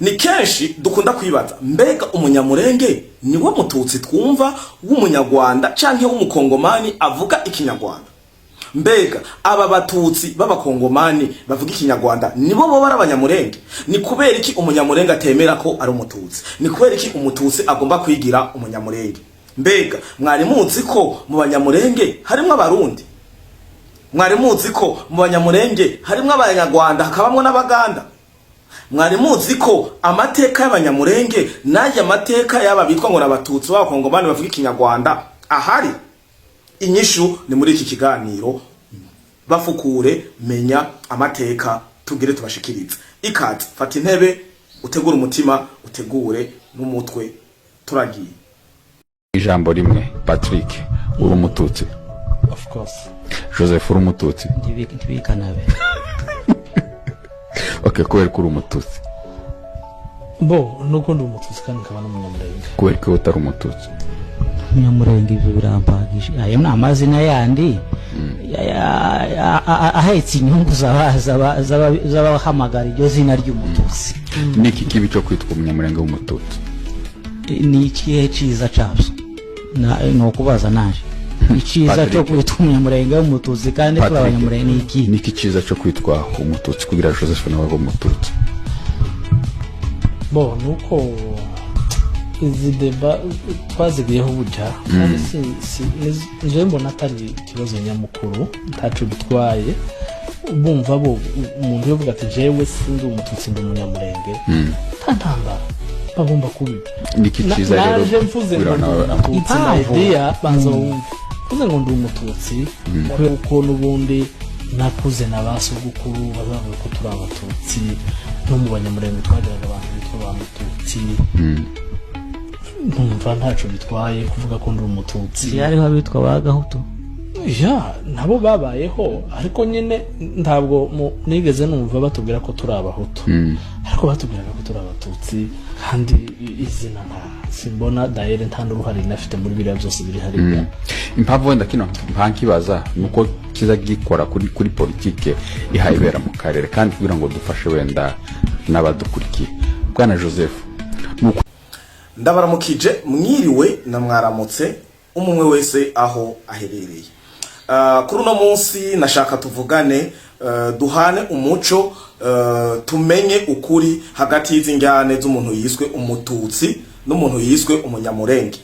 Ni kenshi dukunda kwibaza: mbega Umunyamurenge niwe Mututsi twumva w'Umunyarwanda canke w'Umukongomani avuga Ikinyarwanda? Mbega aba Batutsi b'Abakongomani bavuga Ikinyarwanda nibo bo bari Abanyamurenge? Ni kubera iki Umunyamurenge atemera ko ari Umututsi? Ni kubera iki Umututsi agomba kwigira Umunyamurenge? Mbega mwari muzi ko mu Banyamurenge harimwo Abarundi? Mwari muzi ko mu Banyamurenge harimwo Abanyarwanda, hakabamwo n'Abaganda? Mwari muzi ko amateka y'Abanyamurenge n'aya mateka y'aba bitwa ngo n'Abatutsi b'Abakongomani bavuga Ikinyarwanda ahari? Inyishu ni muri iki kiganiro Bafukure Menya Amateka tugire tubashikirize. Ikaze, fata intebe, utegure umutima, utegure n'umutwe, turagiye. Ijambo rimwe, Patrick, uri Umututsi? Of course. Joseph, uri Umututsi? Ntibikanabe. OK, kubera ko uri Umututsi? Bo nuko ndi Umututsi kandi nkaba n'Umunyamurenge. Kubera ko utari Umututsi? Umunyamurenge, ibyo birampagije. Ayo ni amazina yandi ahetse inyungu z'abahamagara iryo zina ry'Umututsi. Ni iki kibi cyo kwitwa Umunyamurenge w'Umututsi? Ni ikihe cyiza cyabyo? Ni ukubaza naje icyiza cyo Patrick. kwitwa Umunyamurenge w'Umututsi kandi turi Patrick, Abanyamurenge ni iki? Ni iki cyiza cyo kwitwa Umututsi kugira Joseph nawe abe Umututsi? Bo nuko izi débat twazigiyeho burya, kandi si njyewe mbona atari ikibazo nyamukuru, ntaco bitwaye. Bumva bo umuntu yovuga ati: "Jewe sindi Umututsi, ndi Umunyamurenge," nta ntambara bagomba kubiba. Ni iki cyiza rero Naje mvuze ngo kugira ndi nawe Umututsi na Impamvu. idea banza wumve, mvuze ngo ndi Umututsi kubera ko n'ubundi nakuze na ba sogokuru bazavuga ko turi Abatutsi, no mu Banyamurenge twagiraga abantu bitwa ba Mututsi, ntumva ntaco bitwaye kuvuga ko ndi Umututsi. Hariho abitwa ba Gahutu. Ya, nabo babayeho, ariko nyine ntabwo nigeze numva batubwira ko turi Abahutu, ariko batubwiraga ko turi Abatutsi. Kandi izina nta simbona dayere, nta n'uruhare rinafite muri biriya byose biri hariya. Impamvu wenda kino mpankibaza ni uko kiza gikora kuri politike ihayibera mu karere, kandi kugira ngo dufashe wenda n'abadukurikiye. Bwana Joseph, ni uko Ndabaramukije, mwiriwe na mwaramutse, umwe wese aho aherereye. Kuri uno munsi nashaka tuvugane, duhane umuco, tumenye ukuri hagati y'izi njyane z'umuntu yiswe Umututsi n'umuntu yiswe Umunyamurenge.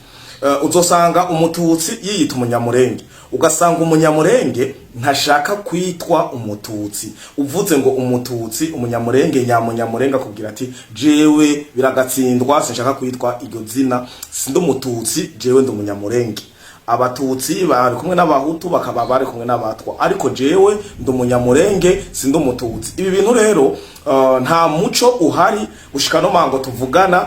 Uzosanga Umututsi yiyita Umunyamurenge, ugasanga Umunyamurenge ntashaka kwitwa Umututsi. Uvuze ngo Umututsi, Umunyamurenge, nyamunyamurenge akubwira ati: "Jewe biragatsindwa, sinshaka kwitwa iryo zina, sindi Umututsi, jewe ndi Umunyamurenge. Abatutsi bari kumwe n'Abahutu, bakaba bari kumwe n'Abatwa, ariko jewe ndi Umunyamurenge, sindi Umututsi." Ibi bintu rero nta muco uhari gushika no mango tuvugana.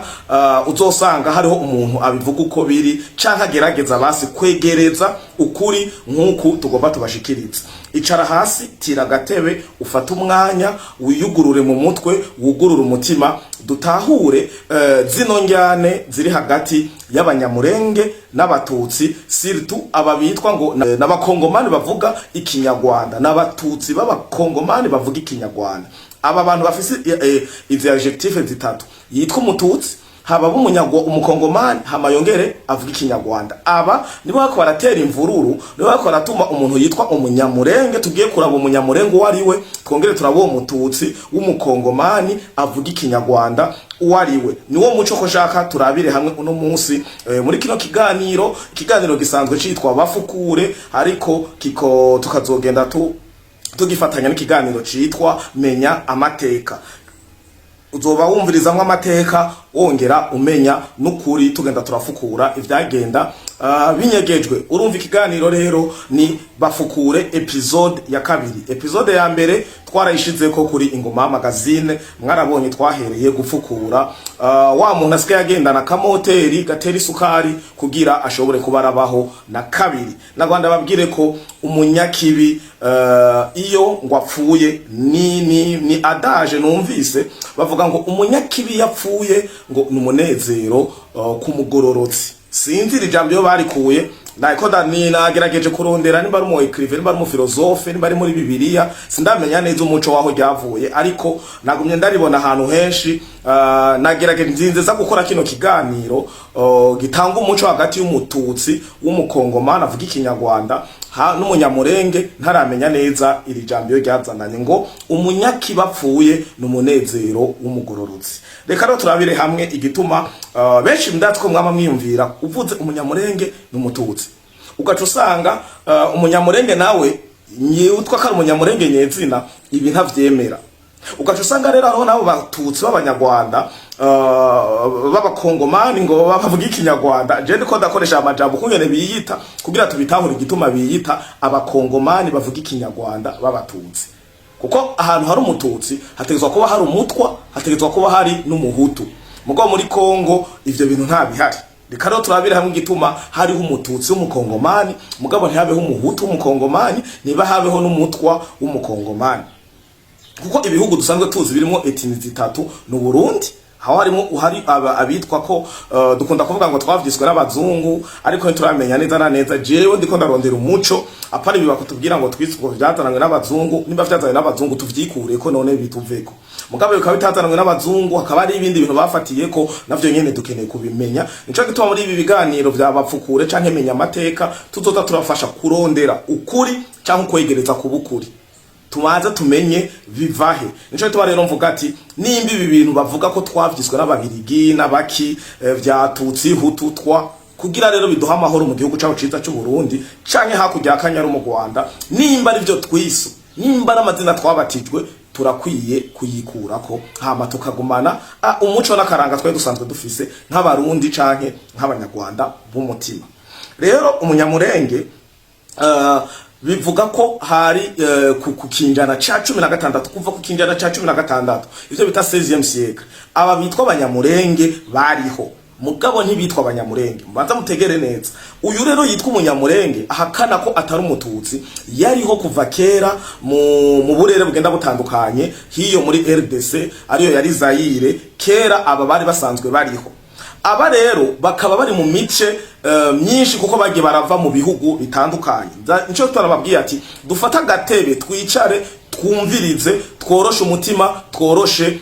Uzosanga hariho umuntu abivuga uko biri canke agerageza basi kwegereza ukuri nk'uku tugomba tubashikiriza. Icara hasi, tira agatebe, ufate umwanya, wiyugurure mu mutwe, wugurure umutima, dutahure zino njyane ziri hagati y'Abanyamurenge n'Abatutsi, surtout aba bitwa ngo n'Abakongomani bavuga Ikinyarwanda, n'Abatutsi b'Abakongomani bavuga Ikinyarwanda. Aba bantu bafise izi adjectif zitatu: yitwa Umututsi, haba b'umunyagwa, Umukongomani, hama yongere avuga Ikinyarwanda. Aba nibo bariko baratera imvururu, nibo bariko baratuma umuntu yitwa Umunyamurenge. Tugiye kuraba Umunyamurenge uwo ari we, twongere turaba uwo Mututsi w'Umukongomani avuga Ikinyarwanda uwo ari we. Niwo muco ko nshaka turabire hamwe uno munsi muri kino kiganiro. Ikiganiro gisanzwe citwa Bafukure, ariko kiko tukazogenda tugifatanya n'ikiganiro citwa Menya Amateka. Uzoba wumvirizamwo amateka, wongera umenya n'ukuri, tugenda turafukura ivyagenda binyegejwe. Urumva, ikiganiro rero ni Bafukure épisode ya kabiri. Épisode ya mbere twarayishizeko kuri Ingoma Magazine. Mwarabonye twahereye gufukura wa muntu asigaye agendana akamoteri gatera isukari kugira ashobore kuba arabaho. Na kabiri na Rwanda babwire ko umunyakibi iyo ngo apfuye, ni adage numvise bavuga ngo umunyakibi yapfuye ngo ni umunezero ku mugororotsi. Sinzi iri jambo iyo barikuye. Nako ni nagerageje kurondera nimba ari umu écrivain, nimba ari umu philosophe, nimba ari muri Bibiliya, sindamenya neza umuco waho ryavuye, ariko nagumye ndaribona ahantu henshi. Nagerageje nzinze gukora kino kiganiro gitanga umuco hagati y'Umututsi w'Umukongomani avuga Ikinyarwanda n'Umunyamurenge, ntaramenya neza iri jambo iyo ryazananye, ngo umunyakibapfuye ni umunezero w'umugororotsi. Reka rero turabire hamwe igituma benshi ndatwe ko mwama mwiyumvira uvuze Umunyamurenge ni Umututsi, ugaca usanga Umunyamurenge nawe yitwa ko ari Umunyamurenge nyezina ibi ntavyemera. Ugaca usanga rero hariho n'abo Batutsi b'Abanyarwanda, b'Abakongomani ngo bavuga Ikinyarwanda. Je ndiko ndakoresha amajambo kungene biyita kugira tubitahure igituma biyita Abakongomani bavuga Ikinyarwanda b'Abatutsi, kuko ahantu hari Umututsi hategezwa kuba hari Umutwa, hategezwa kuba hari n'Umuhutu. Mugabo muri Kongo ivyo bintu nta bihari. Reka rero turabire hamwe igituma hariho Umututsi w'Umukongomani, mugabo ntihabeho Umuhutu w'Umukongomani, niba habeho n'Umutwa w'Umukongomani, kuko ibihugu dusanzwe tuzi birimo ethnies zitatu ni Burundi, aho harimo uhari abitwa ko dukunda kuvuga ngo twavyiswe n'abazungu, ariko ntituramenya neza na neza. Jewe ndiko ndarondera umuco, apana ibi bakutubwira ngo twiswe, ngo vyazananywe n'abazungu. Nimba vyazanywe n'abazungu, tuvyikureko none bituveko. Mugabo bikaba bitazananywe n'abazungu, hakaba hari ibindi bintu bafatiyeko, navyo nyene dukeneye kubimenya. Nico gituma muri ibi biganiro vya Bapfukure canke Menya Amateka tuzoza turafasha kurondera ukuri canke kwegereza kubukuri, tubanze tumenye bivahe. Nico gituma rero mvuga ati nimba ibi bintu bavuga ko twavyiswe n'Ababirigi n'abaki vya Tutsi, Hutu, Twa, kugira rero biduha amahoro mu gihugu cacu ciza c'u Burundi canke hakurya ya Kanyaru mu Rwanda, nimba ari byo twiso, nimba ari amazina twabatijwe, turakwiye kuyikurako, hama tukagumana umuco n'akaranga twari dusanzwe dufise nk'Abarundi canke nk'Abanyarwanda b'umutima. Rero Umunyamurenge bivuga ko hari ku kinjana ca 16, kuva ku kinjana ca 16, ivyo bita 16e siècle, aba bitwa Abanyamurenge bariho, mugabo ntibitwa Abanyamurenge. Mubanza mutegere neza. Uyu rero yitwa Umunyamurenge ahakana ko atari Umututsi, yariho kuva kera mu burere bugenda butandukanye hiyo muri RDC, ariyo yari Zaire kera. Aba bari basanzwe bariho. Aba rero bakaba bari mu mice myinshi, kuko bagiye barava mu bihugu bitandukanye. Nico turababwiye ati dufate agatebe, twicare, twumvirize, tworoshe umutima, tworoshe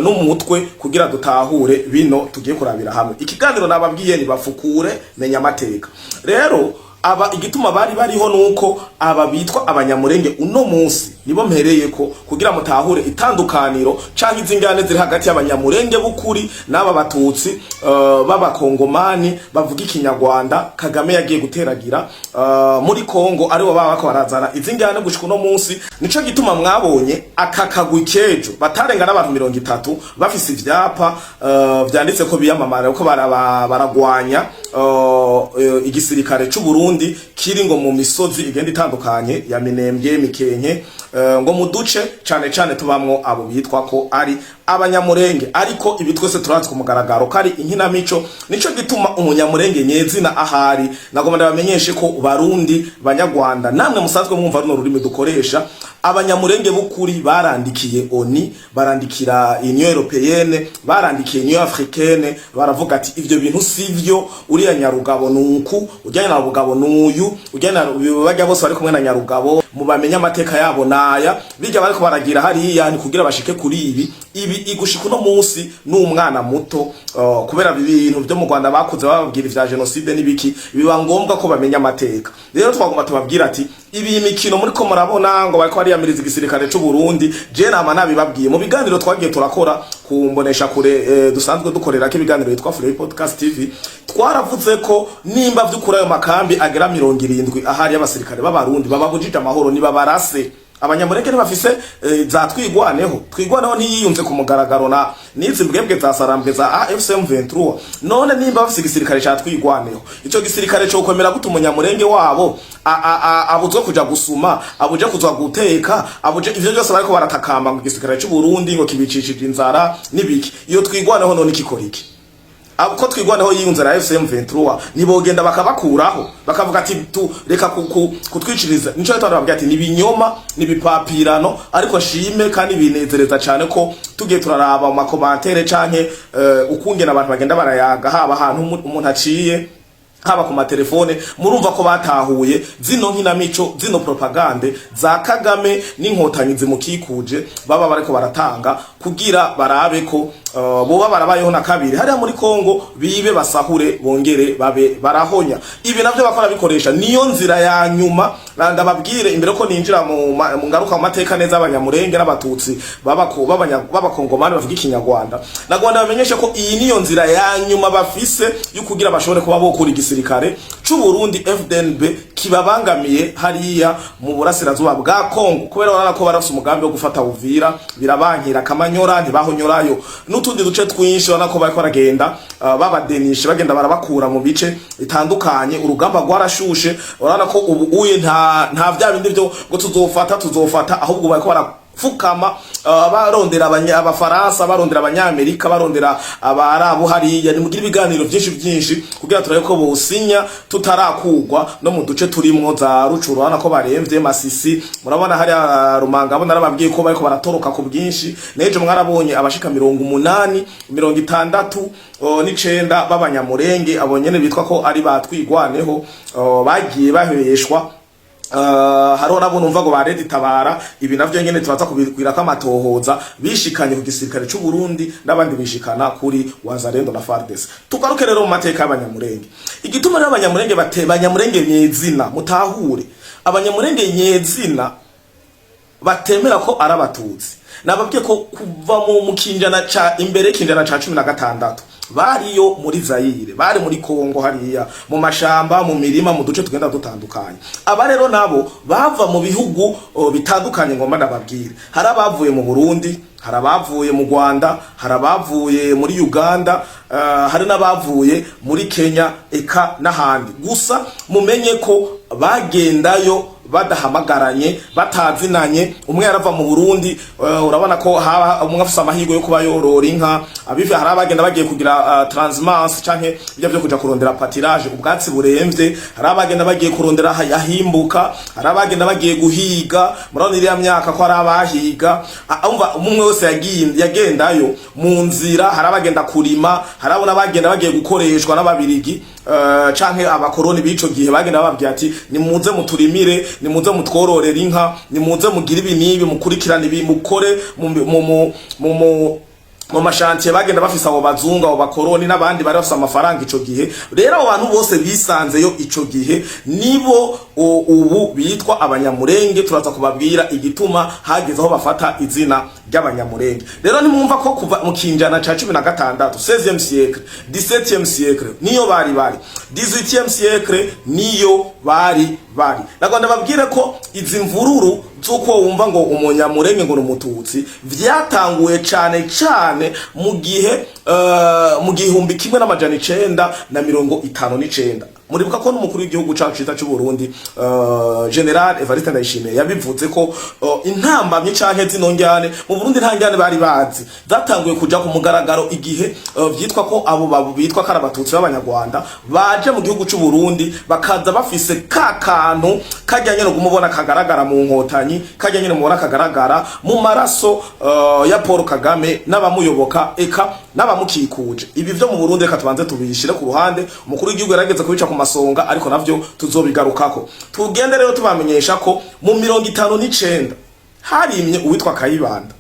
n'umutwe kugira dutahure bino tugiye kurabira hamwe. Ikiganiro nababwiye ni Bafukure Menya Amateka. Rero aba igituma bari bariho nuko aba bitwa Abanyamurenge uno munsi nibo mpereye ko kugira mutahure itandukaniro canke izingane ziri hagati y'Abanyamurenge b'ukuri n'aba Batutsi b'Abakongomani bavuga Ikinyarwanda Kagame yagiye guteragira muri Kongo, aribo baba bako barazana izingane gushika uno munsi. Nico gituma mwabonye aka kagwi kejo batarenga n'abantu 30 bafise ivyapa vyanditse ko biyamamara ko baragwanya igisirikare c'u Burundi kiri ngo mu misozi igenda itandukanye ya Minembwe, Mikenke, ngo mu duce cane cane tubamwo abo bitwa ko ari Abanyamurenge. Ariko ibi twese turazi ku mugaragaro ko ari inkinamico. Nico gituma Umunyamurenge nyezina ahari nagomba ndabamenyeshe ko Barundi, Banyarwanda, namwe musanzwe mwumva runo rurimi dukoresha, Abanyamurenge b'ukuri barandikiye ONU, barandikira Union Européenne, barandikiye Union Africaine, baravuga ati ivyo bintu sivyo, uriya Nyarugabo nuku, ujya Nyarugabo nuyu, ujya bajya bose bari kumwe na Nyarugabo, mubamenye amateka yabo naya bijya bariko baragira hariya ni kugira bashike kuri ibi. Ibi igushika uno munsi n'umwana muto, kubera ibintu byo mu Rwanda bakuze bababwira ivya génocide n'ibiki, biba ngombwa ko bamenya amateka. Rero twagomba tubabwira ati ibi mikino muri ko murabona ngo bariko bariyamiriza igisirikare c'u Burundi, je nama nabibabwiye mu biganiro twagiye turakora ku mbonesha kure dusanzwe dukorera ko ibiganiro yitwa Free Podcast TV. Twaravuze ko nimba vy'ukuri ayo makambi agera 70 ahari y'abasirikare b'Abarundi bababujije amahoro, niba barase. Abanyamurenge ntibafise za Twigwaneho? Twigwaneho ntiyiyunze ku mugaragaro na nizi mbwebwe za Sarambwe za AFC M23? None nimba bafise igisirikare ca Twigwaneho, ico gisirikare co kwemera gute Umunyamurenge wabo abuzwe kuja gusuma, abuje kuza guteka, abuje ivyo byose bariko baratakamba ngo igisirikare c'u Burundi ngo kibicishije inzara nibiki? Iyo Twigwaneho none ikikora iki? Ko Twigwaneho yiyunze na AFC M23, nibogenda bakabakuraho, bakavuga ati tu reka kutwiciriza? Nico rero bababwira ati ni binyoma, ni bipapirano. Ariko shime kandi binezereza cyane ko tugiye turaraba mu ma commentaires canke ukungena abantu bagenda barayaga, haba ahantu umuntu aciye. Haba ku matelefone, murumva ko batahuye zino nkinamico, zino propagande za Kagame n'Inkotanyi zimukikuje baba bariko baratanga kugira barabe ko boba barabayeho na kabiri hariya muri Kongo, bibe, basahure, bongere babe barahonya. Ibi navyo bakora bikoresha niyo nzira ya nyuma. Ndababwire imbere ko ninjira mu ngaruka mu mateka neza, Abanyamurenge n'Abatutsi b'Abakongomani bavuga Ikinyarwanda, nagomba bamenyeshe ko iyi niyo nzira ya nyuma bafise yo kugira bashobore kuba bokura igisirikare c'u Burundi FDNB kibabangamiye hariya mu burasirazuba bwa Kongo, kubera urabona ko barafise umugambi wo gufata Uvira, birabankira, Kamanyora ntibahonyorayo n'utundi duce twinshi. Urabona ko bariko baragenda babadenisha, bagenda barabakura mu bice bitandukanye. Urugamba rwarashushe. Urabona ko ubu uye nta vya bindi byo ngo tuzofata, tuzofata, ahubwo bariko barafukama, barondera Abafaransa, barondera Abanyamerika, barondera Abarabu hariya, nimugire ibiganiro byinshi byinshi kugira turabe ko bosinya tutarakugwa no mu duce turimwo za Rucuru. Urabona ko baremvye Masisi, murabona hariya Rumanga, abo narababwiye ko bariko baratoroka ku bwinshi. N'ejo mwarabonye abashika 80, 69 b'Abanyamurenge, abo nyene bitwa ko ari batwigwaneho, bagiye baheshwa. Hariho nabo numva ngo ba Red Tabara. Ibi navyo nyene tubaza kubigwira ko amatohoza, bishikanye ku gisirikare c'u Burundi n'abandi bishikana kuri Wazalendo na FARDC. Tugaruke rero mu mateka y'Abanyamurenge. Igituma rero Abanyamurenge bate Banyamurenge nyezina, mutahure, Abanyamurenge nyezina batemera ko ari Abatutsi, nababwiye ko kuva mu kinjana ca imbere y'ikinjana ca 16 bariyo muri Zayire, bari muri Kongo hariya mu mashamba, mu mirima, mu duce tugenda dutandukanye. Aba rero nabo bava mu bihugu bitandukanye. Ngomba ndababwire, hari abavuye mu Burundi, hari abavuye mu Rwanda, hari abavuye muri Uganda, hari n'abavuye muri Kenya, eka n'ahandi. Gusa mumenye ko bagendayo badahamagaranye, batazinanye. Umwe yarava mu Burundi, urabona ko haba umwe afise amahirwe yo kuba yorora inka abive. Hari abagenda bagiye kugira transhumance canke bijya byo kuja kurondera pâturage, ubwatsi buremvye. Hari abagenda bagiye kurondera ahimbuka, hari abagenda bagiye guhiga. Murabona iriya myaka ko hari abahiga. Umva, umwe wese yagiye yagendayo mu nzira. Hari abagenda kurima, hari abo n'abagenda bagiye gukoreshwa n'Ababirigi canke abakoroni b'ico gihe. Bagenda bababwira ati: "Nimuze muturimire, nimuze mutwororere inka, nimuze mugire ibi n'ibi, mukurikirane ibi, mukore mu ma chantiers." Bagenda bafise abo bazungu, abo bakoroni n'abandi bari bafise amafaranga ico gihe. Rero abo bantu bose bisanzeyo ico gihe nibo ubu bitwa Abanyamurenge. Turaza kubabwira igituma hageze aho bafata izina ry'Abanyamurenge. Rero nimwumva ko kuva mu kinjana ca 16, 16e siècle, 17e siècle, niyo bari 18e siècle, niyo bari. Nagomba babwire ko izi mvururu z'uko wumva ngo Umunyamurenge ngo ni Umututsi vyatanguye cane cane mu gihe mu 1959. Muribuka ko n'umukuru w'igihugu cacu ciza c'u Burundi, General Evariste Ndayishimiye, yabivuze ko intambamyi canke zino njyane mu Burundi, nta njyane bari bazi, zatanguye kuja ku mugaragaro igihe vyitwa ko abo bitwa ko ari Abatutsi b'Abanyarwanda baje mu gihugu c'u Burundi, bakaza bafise ka kantu kajya nyene kumubona kagaragara mu Nkotanyi, kajya nyene mubona kagaragara mu maraso ya Paul Kagame n'abamuyoboka, eka n'abamukikuje. Ibi vyo mu Burundi reka tubanze tubishire ku ruhande. Umukuru w'igihugu yarageze kubica ku masonga, ariko navyo tuzobigarukako. Tugende rero tubamenyesha ko mu 59 harimye uwitwa Kayibanda.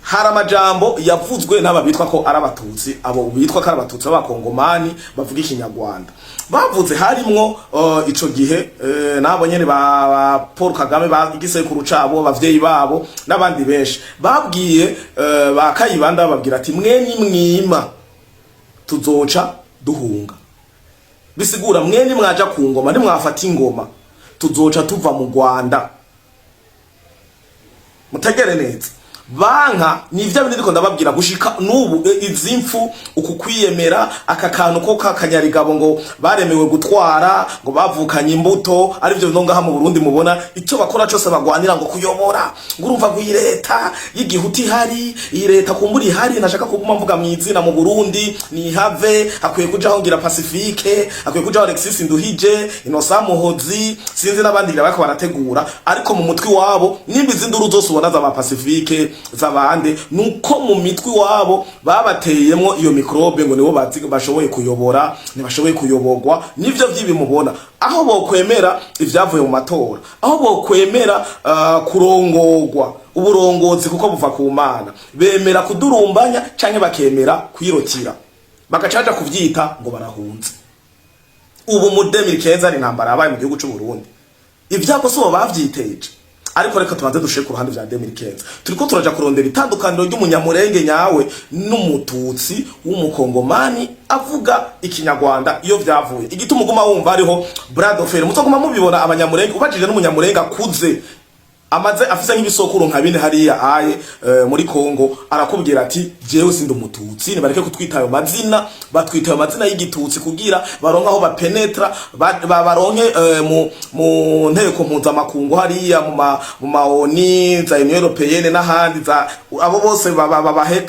Hari amajambo yavuzwe n'aba bitwa ko ari Abatutsi, abo bitwa ko ari Abatutsi b'Abakongomani bavuga Ikinyarwanda. Bavuze harimwo ico gihe nabo nyene ba Paul Kagame, ba igisekuru cabo, abavyeyi babo n'abandi benshi, babwiye ba Kayibanda, bababwira ati: "Mwe ni mwima tuzoca duhunga." Bisigura: mwe ni mwaja ku ngoma, nimwafata ingoma, tuzoca tuva mu Rwanda. Mutegere neza, banka ni ivyo bindi ndiko ndababwira gushika n'ubu. Izi mfu, uku kwiyemera, aka kantu ko kakanyarigabo ngo baremewe gutwara, ngo bavukanye imbuto, arivyo no ngaha mu Burundi mubona icyo bakora cyose bagwanira ngo kuyobora, ngo urumva ngo iyi leta y'igihuti ihari, iyi leta kumbura ihari, ntashaka kuguma mvuga mu izina, mu Burundi nihave, hakwiye kujaho ngira Pacifique, hakwiye kujaho Alexis Nduhije, Innocent Muhozi, sinzi n'abandi bariko barategura. Ariko mu mutwe wabo nimba izi nduru zose ubona za ba Pacifique. z'abandi. Nuko mu mitwe wabo babateyemwo iyo microbe ngo nibo bazi bashoboye kuyobora, ntibashoboye kuyoborwa. Nivyo vy'ibimubona aho bokwemera ivyavuye mu matora, aho bokwemera kurongorwa, uburongozi kuko buva ku Mana, bemera kudurumbanya canke bakemera kwirotira, bagacaja kuvyita ngo barahunze. Ubu mu 2015 ari intambara yabaye mu gihugu c'u Burundi, ibyago si bo bavyiteje. Ariko reka tubanze dushire ku ruhande vya 2015. Turiko turaja kurondera itandukaniro ry'Umunyamurenge nyawe n'Umututsi w'Umukongomani avuga Ikinyarwanda, iyo vyavuye, igituma uguma wumva hariho bras de fer. Muzoguma mubibona, Abanyamurenge, ubajije n'Umunyamurenge akuze amaze afise nk'ibisokuru nka bine hariya aye muri Kongo, arakubwira ati: "Jewe sindi Umututsi, nibareke kutwita ayo mazina. Batwita ayo mazina y'igitutsi kugira baronke aho bapenetra, baronke mu nteko mpuzamakungu hariya mu maoni za Union Européenne n'ahandi, za abo bose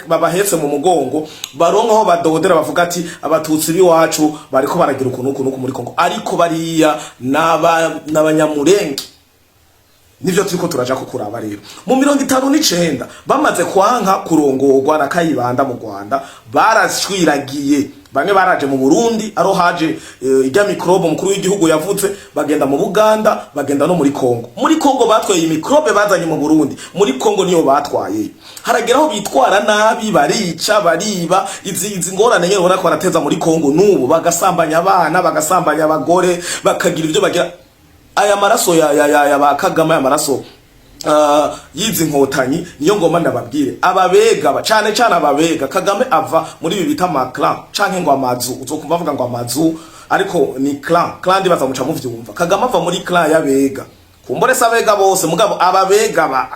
babahetse mu mugongo, baronke aho badodera, bavuga ati Abatutsi b'iwacu bariko baragira ukuntu ukuntu muri Kongo." Ariko bariya n'Abanyamurenge. Nivyo turiko turaja ko kuraba. Rero mu 59 bamaze kwanka kurongorwa na Kayibanda mu Rwanda, barashwiragiye. Bamwe baraje mu Burundi, aro haje ijya microbe umukuru w'igihugu yavuze, bagenda mu Buganda, bagenda no muri Kongo. Muri Kongo batwaye microbe bazanye mu Burundi, muri Kongo niyo batwaye. Haragera aho bitwara nabi, barica, bariba. Izi ngorane nyene ubona ko barateza muri Kongo nubu, bagasambanya abana, bagasambanya abagore, bakagira ivyo bagira. Aya maraso ya ba Kagame, aya maraso yizi nkotanyi, niyo ngoma ndababwire. Ababega cane cane ababega, Kagame ava muri ibi bita ama clan canke ngo amazu. Uzokumva avuga ngo amazu, ariko ni clan. Clan ndibaza muca muvyumva. Kagame ava muri clan y'abega. Kumbure se abega bose, mugabo ababega ba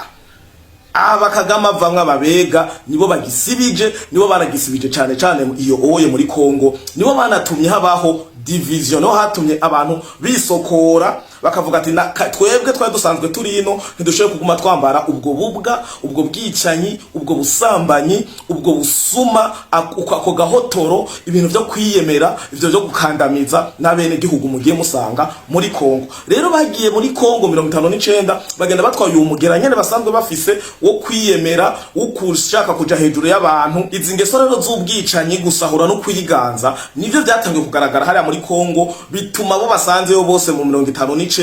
aba Kagame avamwo, ababega nibo bagisibije, nibo baragisibije cane cane iyo oye muri Kongo. Nibo banatumye habaho division, niho hatumye abantu bisokora bakavuga ati: "Twebwe twari dusanzwe turi ino, ntidushoboye kuguma twambara ubwo bubwa, ubwo bwicanyi, ubwo busambanyi, ubwo busuma, ako gahotoro, ibintu vyo kwiyemera, ivyo vyo gukandamiza n'abene gihugu mugiye musanga muri Kongo." Rero bagiye muri Kongo 59, bagenda batwaye uwo mugera nyene basanzwe bafise wo kwiyemera, wo kushaka kuja hejuru y'abantu. Izi ngeso rero z'ubwicanyi, gusahura no kwiganza, nivyo vyatangiye kugaragara hariya muri Kongo, bituma bo basanzeyo bose mu 59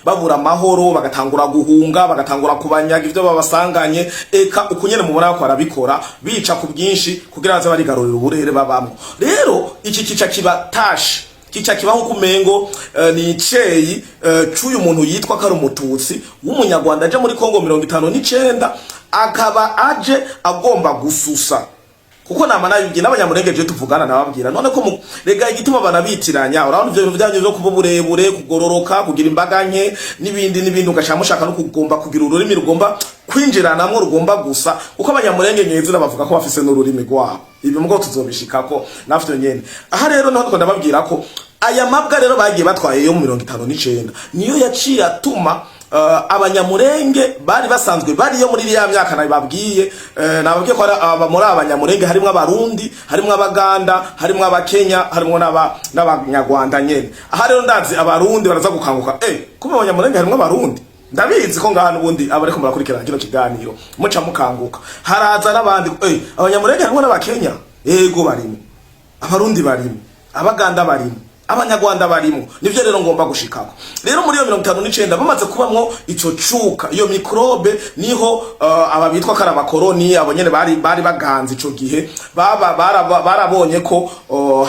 babura amahoro, bagatangura guhunga, bagatangura kubanyaga ivyo babasanganye. Eka uku nyene mubona ko barabikora, bica ku bwinshi kugira baze barigarurira uburere babamwo. Rero iki kica kiba tache, kica kibaho kumengo ni iceyi c'uyu muntu yitwa ko ari Umututsi w'Umunyarwanda aje muri Kongo 59, akaba aje agomba gususa. Kuko nama nabibwiye n'Abanyamurenge je tuvugana, nababwira none ko rega igituma banabitiranya, urabona ivyo bintu byanyu vyo kuba burebure, kugororoka, kugira imbaga nke n'ibindi n'ibindi, ugasha mushaka no kugomba kugira ururimi rugomba kwinjiranamwo, rugomba gusa, kuko Abanyamurenge nyezina bavuga ko bafise n'ururimi rwabo. Ibi mugo tuzobishikako navyo nyene. Aha rero niho ndababwira ko aya mabwa rero bagiye batwaye yo mu 59 niyo yaciye atuma Abanyamurenge bari basanzwe bariyo muri iriya myaka nababwiye. Nababwiye ko muri Abanyamurenge harimwo Abarundi, harimwo Abaganda, harimwo Abakenya, harimwo n'Abanyarwanda nyene. Aha rero ndazi Abarundi baraza gukanguka: "Kuba Abanyamurenge harimwo Abarundi." Ndabizi ko ngaha n'ubundi abariko murakurikirana kino kiganiro muca mukanguka. Haraza n'abandi: "Abanyamurenge harimwo n'Abakenya." Ego, barimo Abarundi, barimo Abaganda, barimo Abanyarwanda, barimo. Nivyo rero ngomba gushikako. Rero muri iyo 59 bamaze kubamwo ico cuka, iyo microbe, niho aba bitwa ko ari abakoroni, abo nyene bari baganze ico gihe, baba barabonye ko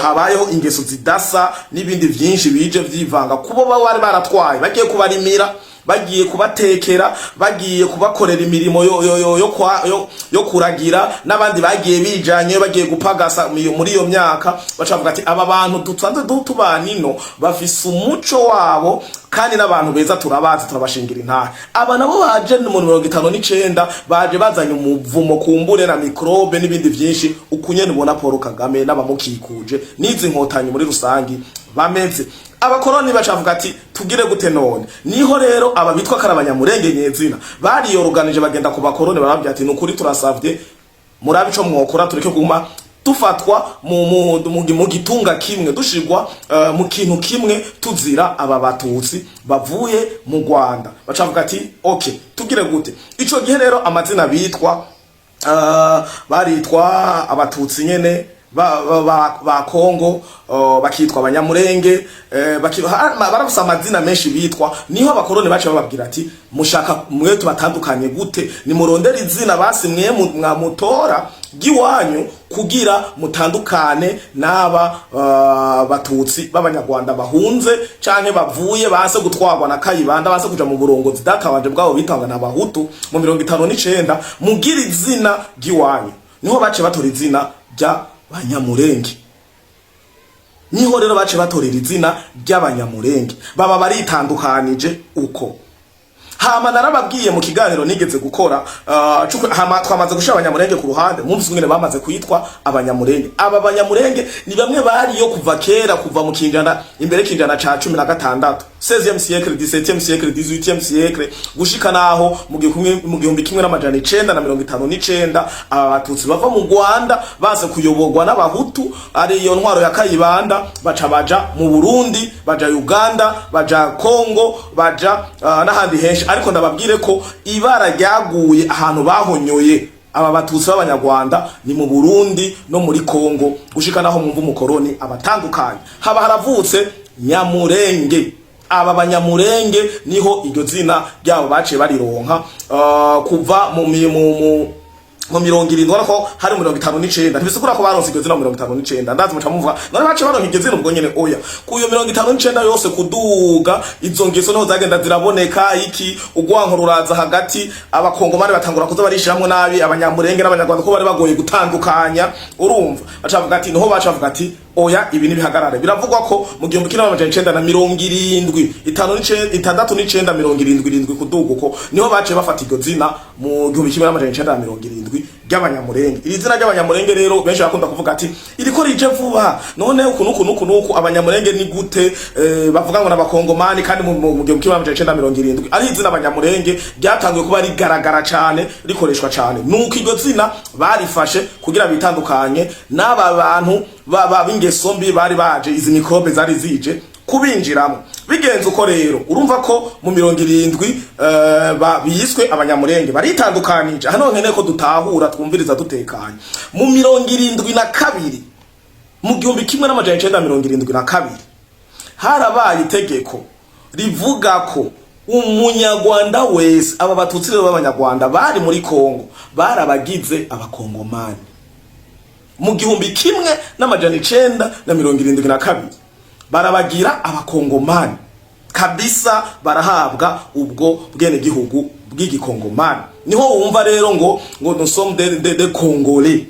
habayeho ingeso zidasa n'ibindi vyinshi bije vyivanga kubo bari baratwaye, bagiye kubarimira, bagiye kubatekera, bagiye kubakorera imirimo yo kuragira, n'abandi bagiye bijanye, bagiye gupagasa muri iyo myaka. Baca bavuga ati: "Aba bantu dusanzwe tubana ino bafise umuco wabo, kandi n'abantu beza, turabazi, turabashingira intahe." Aba nabo baje mu 59 baje bazanye umuvumo, kumbure na microbe n'ibindi vyinshi. Ukunyene ubona Paul Kagame n'abamukikuje n'izi nkotanyi muri rusangi bameze, abakoroni bacavuga ati: "Tugire gute none?" Niho rero aba bitwa ko ari Abanyamurenge nyezina bariyoruganije, bagenda ku bakoroni, barababwira ati: "Nukuri turasavye murabe ico mwokora, tureke kuguma dufatwa mu gitunga kimwe, dushirwa mu kintu kimwe, tuzira aba Batutsi bavuye mu Rwanda." Bacavuga ati: "Okay, tugire gute?" Ico gihe rero amazina bitwa Baritwa abatutsi nyene ba Kongo, bakitwa abanyamurenge, barafise amazina menshi bitwa. Niho abakoroni bace bababwira ati: "Mushaka mwe tubatandukanye gute? Nimurondera izina basi mwe mwamutora ry'iwanyu kugira mutandukane n'aba batutsi b'abanyarwanda bahunze canke bavuye base gutwarwa na Kayibanda, base kuja mu burongozi databanje bwabo bitanga n'abahutu mu 59, mugira izina ry'iwanyu." Niho bace batora izina rya banyamurenge. Niho rero bace batorera izina ry'abanyamurenge, baba baritandukanije uko. Hama narababwiye mu kiganiro nigeze gukora, hama twamaze gushira abanyamurenge ku ruhande. Mwumvise ingene bamaze kwitwa abanyamurenge. Aba banyamurenge ni bamwe bariyo kuva kera, kuva mu kinjana imbere, kinjana ca 16, 16e siècle, 17e siècle, 18e siècle, gushika naho mu 1959 aba batutsi bava mu Rwanda baze kuyoborwa n'abahutu, ari iyo ntwaro ya Kayibanda, baca baja mu Burundi, baja Uganda, baja Kongo, baja n'ahandi henshi. Ariko ndababwire ko ibara ryaguye ahantu bahonyoye aba batutsi b'abanyarwanda ni mu Burundi no muri Kongo, gushika naho mwumva umukoroni abatandukanye, haba haravutse Nyamurenge. Aba banyamurenge niho iryo zina ryabo baciye barironka, kuva mu mi- mu mu mu 70, urabona ko hari 59. Ntibisigura ko baronse iryo zina mu 59. Ndazi muca muvuga: "None baciye baronka iryo zina ubwo nyene?" Oya, ku iyo 59 yose kuduga, izo ngeso niho zagenda ziraboneka. Iki ugwanko ruraza hagati, abakongomani batangura kuza barishiramwo nabi abanyamurenge n'abanyarwanda, ko bari bagoye gutandukanya. Urumva baca bavuga ati, niho baca bavuga ati: "Oya, ibi nibihagarare." Biravugwa ko mu 1970, 59, 69, 77 kuduga uko, niho baciye bafata iryo zina mu 1970 ry'abanyamurenge. Iri zina ry'abanyamurenge rero, benshi bakunda kuvuga ati iriko rije vuba, none uku nuku nuku nuku abanyamurenge ni gute bavuga ngo n'abakongomani, kandi mu 1970 ari izina abanyamurenge ryatanguye kuba rigaragara cane, rikoreshwa cane? Nuko iryo zina barifashe kugira bitandukanye n'aba bantu b'ingeso mbi bari baje, izi microbe zari zije kubinjiramo. Bigenze uko rero, urumva ko mu 70 biswe abanyamurenge, baritandukanije. Hano nkeneye ko dutahura, twumviriza dutekanye. Mu 72, mu 1972, harabaye itegeko rivuga ko umunyarwanda wese, aba batutsi rero b'abanyarwanda bari muri Kongo barabagize abakongomani mu 1972, barabagira abakongomani kabisa, barahabwa ubwo bwenegihugu bw'igikongomani. Niho wumva rero ngo nous sommes des Congolais.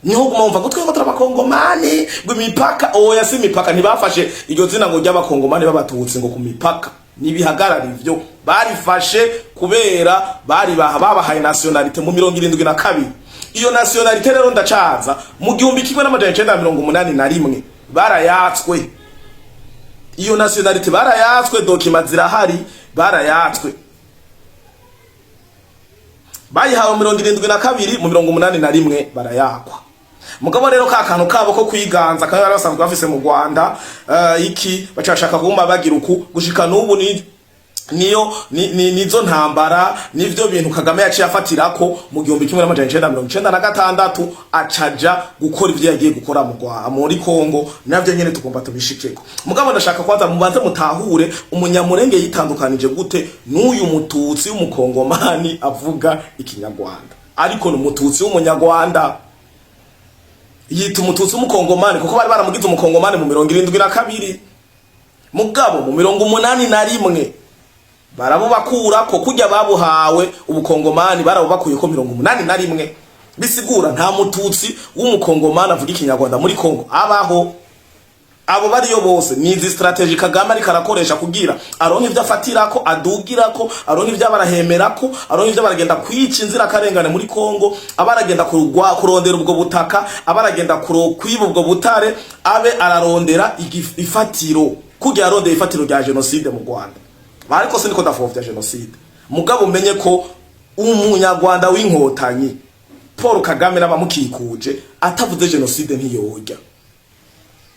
Niho guma wumva ngo twebwe turabakongomani, ngo imipaka. Oya, si imipaka. Ntibafashe iryo zina ngo ry'abakongomani b'abatutsi ngo ku mipaka, nibihagarara. Ivyo barifashe kubera bari babahaye nationalité mu 72. Iyo nationalité rero, ndacaza, mu 1981 barayatswe. Iyo nationalité barayatswe, documents zirahari, barayatswe. Bayihawe 72, mu 81 barayakwa. Mugabo rero ka kantu kabo ko kwiganza kandi bari basanzwe bafise mu Rwanda, iki bacashaka kuguma bagira uku gushika n'ubu. Ni niyo ni, nizo ntambara, nivyo bintu Kagame yaciye afatirako mu 1996, acaja gukora ivyo yagiye gukora mu Rwa muri Kongo. Navyo nyene tugomba tubishikeko. Mugabo ndashaka kwanza mubanze mutahure umunyamurenge yitandukanije gute n'uyu mututsi w'umukongomani avuga ikinyarwanda, ariko ni umututsi w'umunyarwanda yita umututsi w'umukongomani, kuko bari baramugize umukongomani mu 72. Mugabo mu 81 barabubakurako. Kurya babuhawe ubukongomani, barabubakuye ko 81. Bisigura nta mututsi w'umukongomani avuga ikinyarwanda muri Kongo abaho. Abo bariyo bose ni izi stratégie Kagame ariko arakoresha kugira aronke ivyo afatirako, adugirako, aronke ivyo barahemerako, aronke ivyo baragenda kwica inzirakarengane muri Kongo, aba aragenda kurondera ubwo butaka, aba aragenda kwiba ubwo butare, abe ararondera ifatiro kugira arondera ifatiro rya génocide mu Rwanda. Ariko siniko ndafovya génocide, mugabo umenye ko umunyarwanda w'inkotanyi Paul Kagame n'abamukikuje atavuze génocide ntiyorya,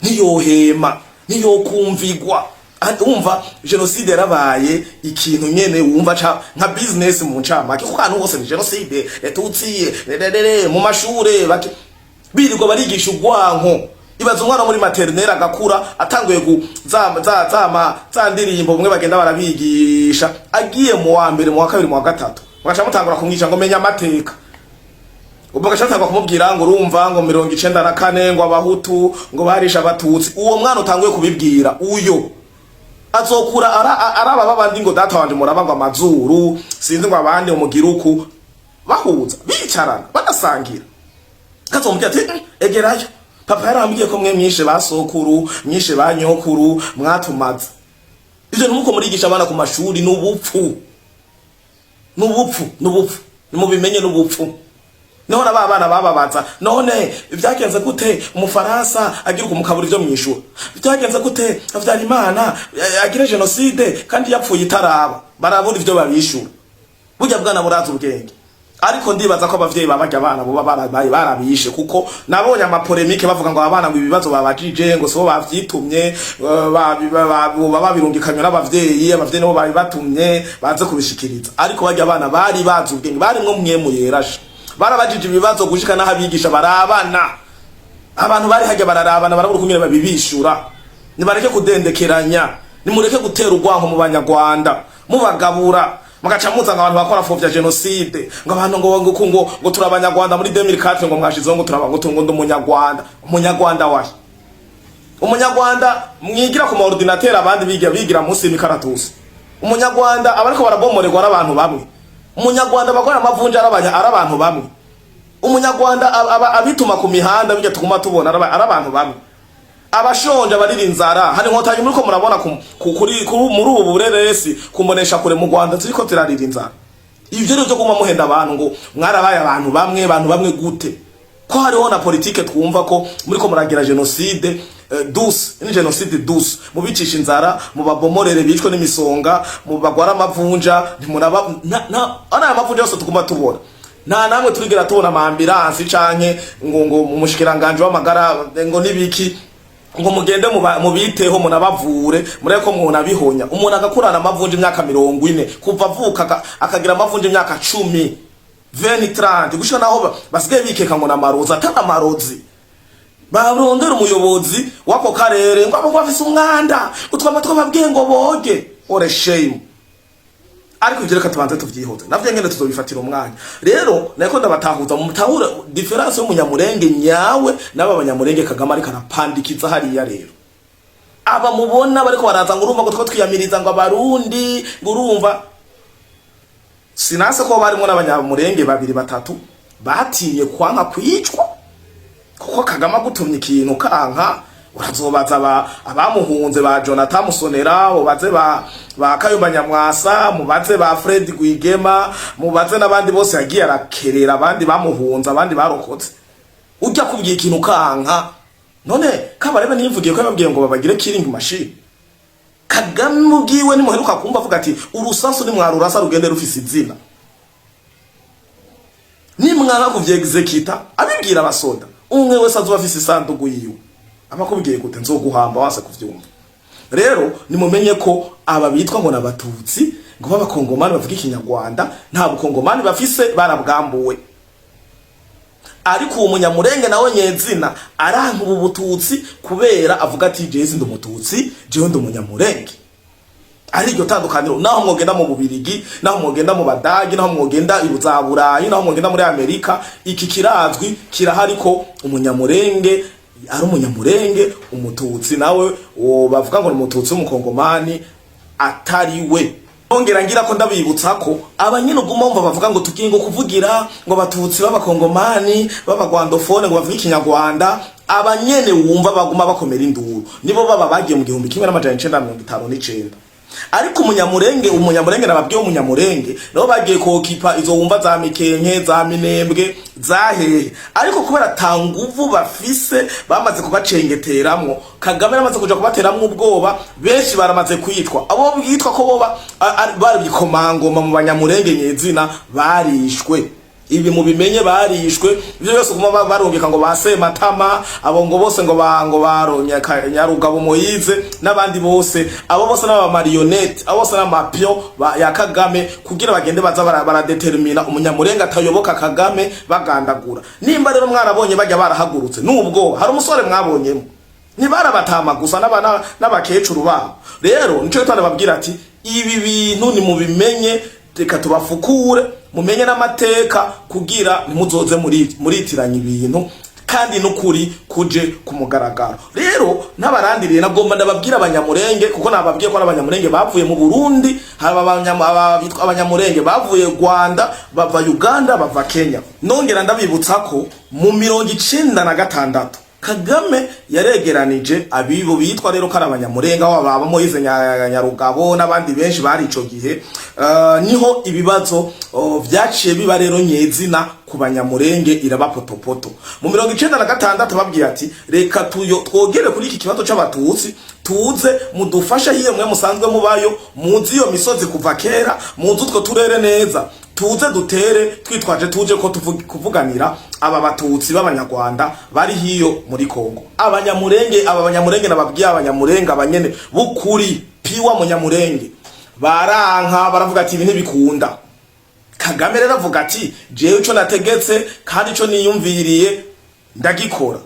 ntiyohema, ntiyokumvigwa. Wumva génocide yarabaye ikintu nyene wumva ca nka business mu ncamake, kuko ahantu hose ni génocide Tutsi rerere mu mashure birirwa barigisha urwanko. Ibaza umwana muri maternelle agakura atanguye ku za za za ma za ndirimbo bumwe bagenda barabigisha, agiye mu wa mbere, mu wa kabiri, mu wa gatatu, mugaca mutangura kumwica ngo menya amateka. Ubwo gaca atangura kumubwira ngo urumva ngo 94 ngo Abahutu ngo barisha Abatutsi. Uwo mwana utanguye kubibwira, uyo azokura araba babandi ngo data wanje muraba ngo amazuru, sinzi ngo abandi umugiruku bahuza bicarana badasangira. Kazomubwira ati: Egerayo, papa yarambwiye ko mwe mwishe ba sokuru, mwishe ba nyokuru, mwatumaze." Ivyo numuko murigisha abana ku mashuri n'ubupfu, n'ubupfu, n'ubupfu. Nimubimenye, n'ubupfu. Niho na ba bana bababaza: "None vyagenze gute Umufaransa agira ukumukabura ivyo mwishura? Vyagenze gute Habyarimana agira génocide kandi yapfuye itaraba?" Barabura ivyo babishura. Burya bwana burazi ubwenge, ariko ndibaza ko abavyeyi babarya abana boba barabaye barabishe, kuko nabonye ama polémiques bavuga ngo abana ngo ibibazo babajije ngo sibo bavyitumye, boba babirungikanywe n'abavyeyi, abavyeyi nibo babibatumye baze kubishikiriza. Ariko barya abana bari bazi ubwenge, barimwo mwemu yerashe, barabajije ibibazo gushika n'aho abigisha barabana, abantu bari hajya bararabana, barabura ukungene babibishura. Nibareke kudendekeranya, nimureke gutera urwanko mu Banyarwanda mubagabura, mugaca muza ngo abantu bakora pfobya génocide, ngo abantu ngo turi Abanyarwanda muri 2004, ngo mwashizeho ngo turaba ngo ndi Umunyarwanda. Umunyarwanda wahe? Umunyarwanda mwigira ku ma ordinateur, abandi bigira munsi y'imikaratusi. Umunyarwanda abariko barabomorerwa ari abantu bamwe. Umunyarwanda bagora amavunja ari abantu bamwe. Umunyarwanda abituma ku mihanda bijya tuguma tubona ari abantu bamwe. Abashonje, abarira inzara, hari Inkotanyi muriko murabona muri ubu bureresi kumbonesha kure mu Rwanda ziriko zirarira inzara. Ivyo rero byo kuma muhenda abantu ngo mwarabaye abantu bamwe, abantu bamwe gute, ko hariho na politike twumva ko muriko muragira génocide douce, ni génocide douce, mubicisha inzara, mubabomorere bicwe n'imisonga, mubagwara amavunja, ntimuraba na ana amavunja yose tuguma tubona. Nta namwe turigera tubona ama ambulance canke ngo umushikiranganje w'amagara ngo nibiki ngo mugende mubiteho, munabavure, murebe ko mwonabihonya. Umuntu agakurana amavunja imyaka 40, kuva avuka akagira amavunja imyaka 10, 20, 30, gushika naho basigaye bikeka ngo namarozi, atari amarozi. Barondera umuyobozi w'ako karere ngo abo ngo bafise umwanda, utwama twababwiye ngo boge. What shame! Ariko ivyo reka tubanze tuvyihoze, navyo ngene tuzobifatira umwanya. Rero nariko ndabatahuza mu mutahure différence y'Umunyamurenge nyawe n'aba Banyamurenge Kagame ariko arapandikiza hariya. Rero aba mubona bariko baraza ngo urumva ngo two twiyamiriza ngo Abarundi, ngo urumva sinase ko barimwo n'Abanyamurenge babiri batatu batinye kwanka kwicwa, kuko Kagame agutumye ikintu kanka, urazobaza abamuhunze ba Jonathan Musonera, ubaze ba Kayumba Nyamwasa, mubaze ba Fred Gwigema, mubaze n'abandi bose yagiye arakerera, abandi bamuhunze, abandi barokotse. Ujya kubwiye ikintu kanka. None Kabarebe nivugiye ko yababwiye ngo babagire killing machine. Kagame ubwiwe nimuheruka kumva avuga ati: "Urusasu nimwarurasa rugende rufise izina, nimwanga kuvyexekita." Abibwira abasoda, umwe wese azoba afise isandugu yiwe. Abakubwiye gute nzoguhamba wase kuvyumva. Rero nimumenye ko aba bitwa ngo n'Abatutsi, ngo b'Abakongomani bavuga Ikinyarwanda, nta bukongomani bafise, barabwambuwe. Ariko uwo Munyamurenge nawe nyezina aranka ubu bututsi, kubera avuga ati: "Jewe ndi Umututsi, jewe ndi Umunyamurenge." Ari iryo tandukaniro. Naho mwogenda mu Bubirigi, naho mwogenda mu Badagi, naho mwogenda i za Burayi, naho mwogenda muri Amerika, iki kirazwi, kirahari ko Umunyamurenge ari Umunyamurenge, Umututsi nawe uwo bavuga ngo ni Umututsi w'Umukongomani atari we. Ongera ngira ko ndabibutsa ko abanyine uguma wumva bavuga ngo tugiye ngo kuvugira ngo Abatutsi b'Abakongomani b'aba rwandophones ngo bavuge Ikinyarwanda, abanyene wumva baguma bakomera induru nibo baba bagiye mu 1959. Ariko Umunyamurenge, Umunyamurenge nababwiye, Umunyamurenge nabo bagiye kokipa izo wumva za Mikenke, za Minembwe, za hehe, ariko kubera ata nguvu bafise, bamaze kubacengeteramwo. Kagame yaramaze kuja kubateramwo ubwoba, benshi baramaze kwitwa. Abo bitwa ko boba bari bikomangoma mu Banyamurenge nyezina barishwe. Ibi mubimenye, barishwe. Ivyo byose kuma barungika ngo ba Sematama, abo ngo bose ngo ba ngo baronye Nyarugabo Moyize n'abandi bose, abo bose n'aba marionnettes, abo bose n'ama pions ya Kagame, kugira bagende baza baradetermina umunyamurenga atayoboka Kagame, bagandagura. Nimba rero mwarabonye bajya barahagurutse, nubwo hari umusore mwabonyemo, ntibarabatama gusa n'abakecuru babo. Rero nico gituma babwira ati ibi bintu nimubimenye, reka tubafukure, mumenye n'amateka kugira ntimuzoze muritiranya ibintu, kandi n'ukuri kuje ku mugaragaro. Rero n'abarandiriye, nagomba ndababwira abanyamurenge, kuko nababwiye ko ari abanyamurenge bavuye mu Burundi, hari bitwa abanyamurenge bavuye Rwanda, bava Uganda, bava Kenya. Nongera ndabibutsa ko mu 96 Kagame yaregeranije abibo bitwa rero ko ari abanyamurenge, aho baba Moise Nyarugabo n'abandi benshi bari ico gihe. Niho ibibazo vyaciye biba rero nyezina ku banyamurenge, iraba potopoto mu 96. Babwiye ati reka tuyo twogere kuri iki kibazo c'abatutsi, tuze mudufashe hiyo mwe musanzwe mubayo, muzi iyo misozi kuva kera, muzi utwo turere neza, tuze dutere twitwaje tuje ko kuvuganira aba batutsi b'abanyarwanda bari hiyo muri Kongo. Abanyamurenge, aba banyamurenge nababwiye, abanyamurenge abanyene bukuri piwa munyamurenge, baranka, baravuga ati ibi ntibikunda. Kagame rero avuga ati jewe ico nategetse kandi ico niyumviriye ndagikora.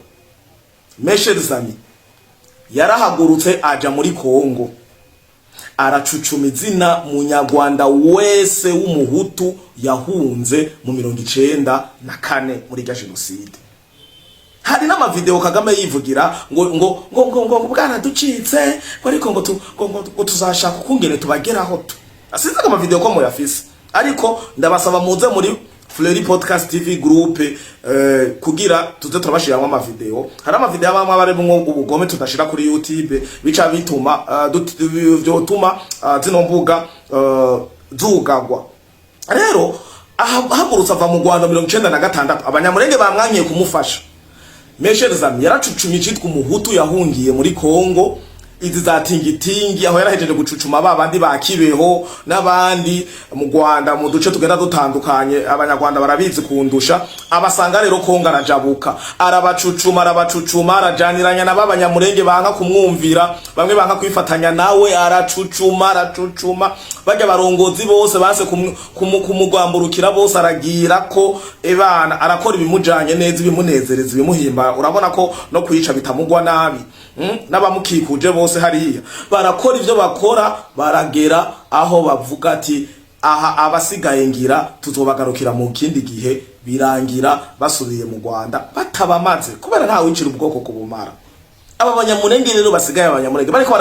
Mes chers amis, yarahagurutse aja muri Kongo, aracucuma izina munyarwanda wese w'umuhutu yahunze mu 94 muri rya jenoside. Hari n'amavideo Kagame yivugira ngo bwaraducitse, ngo ariko ngo, tu, ngo, ngo, ngo tuzashaka ukungene tubageraho. Tu asize amavideo ko muyafise, ariko ndabasaba muze muri Fleury Podcast TV group kugira tuze turabashiramwo amavideo. Hari amavideo abamwe abarimwo ubugome tudashira kuri YouTube, bica bituma vyotuma zino mbuga zugagwa. Rero ahagurutse ava mu Rwanda 96, abanyamurenge bamwankiye kumufasha. Mes chers amis, yaracucumye icitwa umuhutu yahungiye muri Kongo, izi za tingitingi, aho yarahejeje gucucuma ba bandi ba Kibeho n'abandi mu Rwanda, mu duce tugenda dutandukanye, abanyarwanda barabizi kundusha. Abasanga rero Kongo, arajabuka, arabacucuma, arabacucuma, arajaniranya na b'abanyamurenge banka kumwumvira, bamwe banka kwifatanya nawe, aracucuma, aracucuma bajya barongozi bose base kumugwamburukira bose, aragira ko ebana arakora ibimujanye neza, ibimunezereza, ibimuhimba. Urabona ko no kwica bitamugwa nabi. N'abamukikuje bose hariya barakora ivyo bakora, baragera aho bavuga ati aha abasigaye ngira tuzobagarukira mu kindi gihe. Birangira basubiye mu Rwanda batabamaze, kubera nta wicira ubwoko ku bumara. Aba banyamurenge rero basigaye, abanyamurenge bariko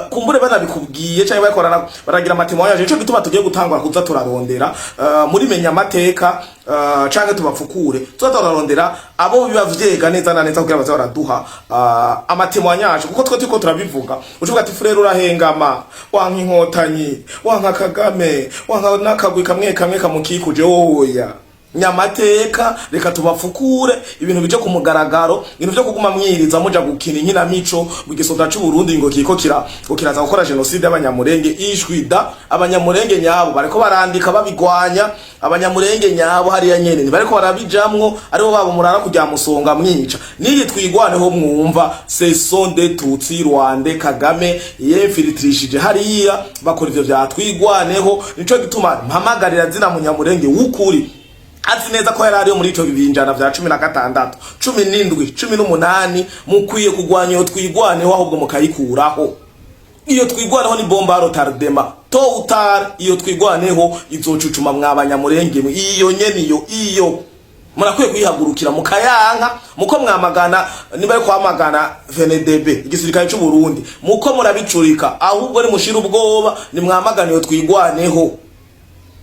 kumbure banabikubwiye canke bariko baragira ama témoignages. Nico gituma tugiye gutangura kuza turarondera muri menya amateka canke tubafukure, tuza turarondera abo biba vyega neza na neza kugira baze baraduha ama témoignages, kuko twe turiko turabivuga ucuvuga ati frère urahengama, wanka inkotanyi, wanka Kagame, wanka n'akagwi kamwe kamwe kamukikuje. Woya nyamateka, reka tubafukure, ibintu bije ku mugaragaro. Ibintu vyo kuguma mwiriza muja gukina inkinamico mu gisoda c'u Burundi ngo kiko kira ngo kiraza gukora jenoside y'abanyamurenge, ishwi da. Abanyamurenge nyabo bariko barandika babigwanya. Abanyamurenge nyabo hariya nyene ntibariko barabijamwo, aribo babo murara kujya musonga mwica. Niyi twigwaneho mwumva, ce sont des Tutsi Rwanda Kagame yemfilitrishije hariya, bakora ivyo vya twigwaneho. Nico gituma mpamagarira zina munyamurenge w'ukuri azi neza ko yari ariyo muri ico binjana vya 16, 17, 18, mukwiye kugwanya iyo twigwaneho, ahubwo mukayikuraho. Iyo twigwaneho ni bombe à retardement, tôt ou tard iyo twigwaneho izocucuma mwabanyamurenge mwe. Iyo nyene iyo murakwiye kuyihagurukira mukayanka, muko mwamagana niba ari kwamagana VNDB, igisirikare c'u Burundi, muko murabicurika, ahubwo ni mushira ubwoba, ni mwamagana iyo twigwaneho.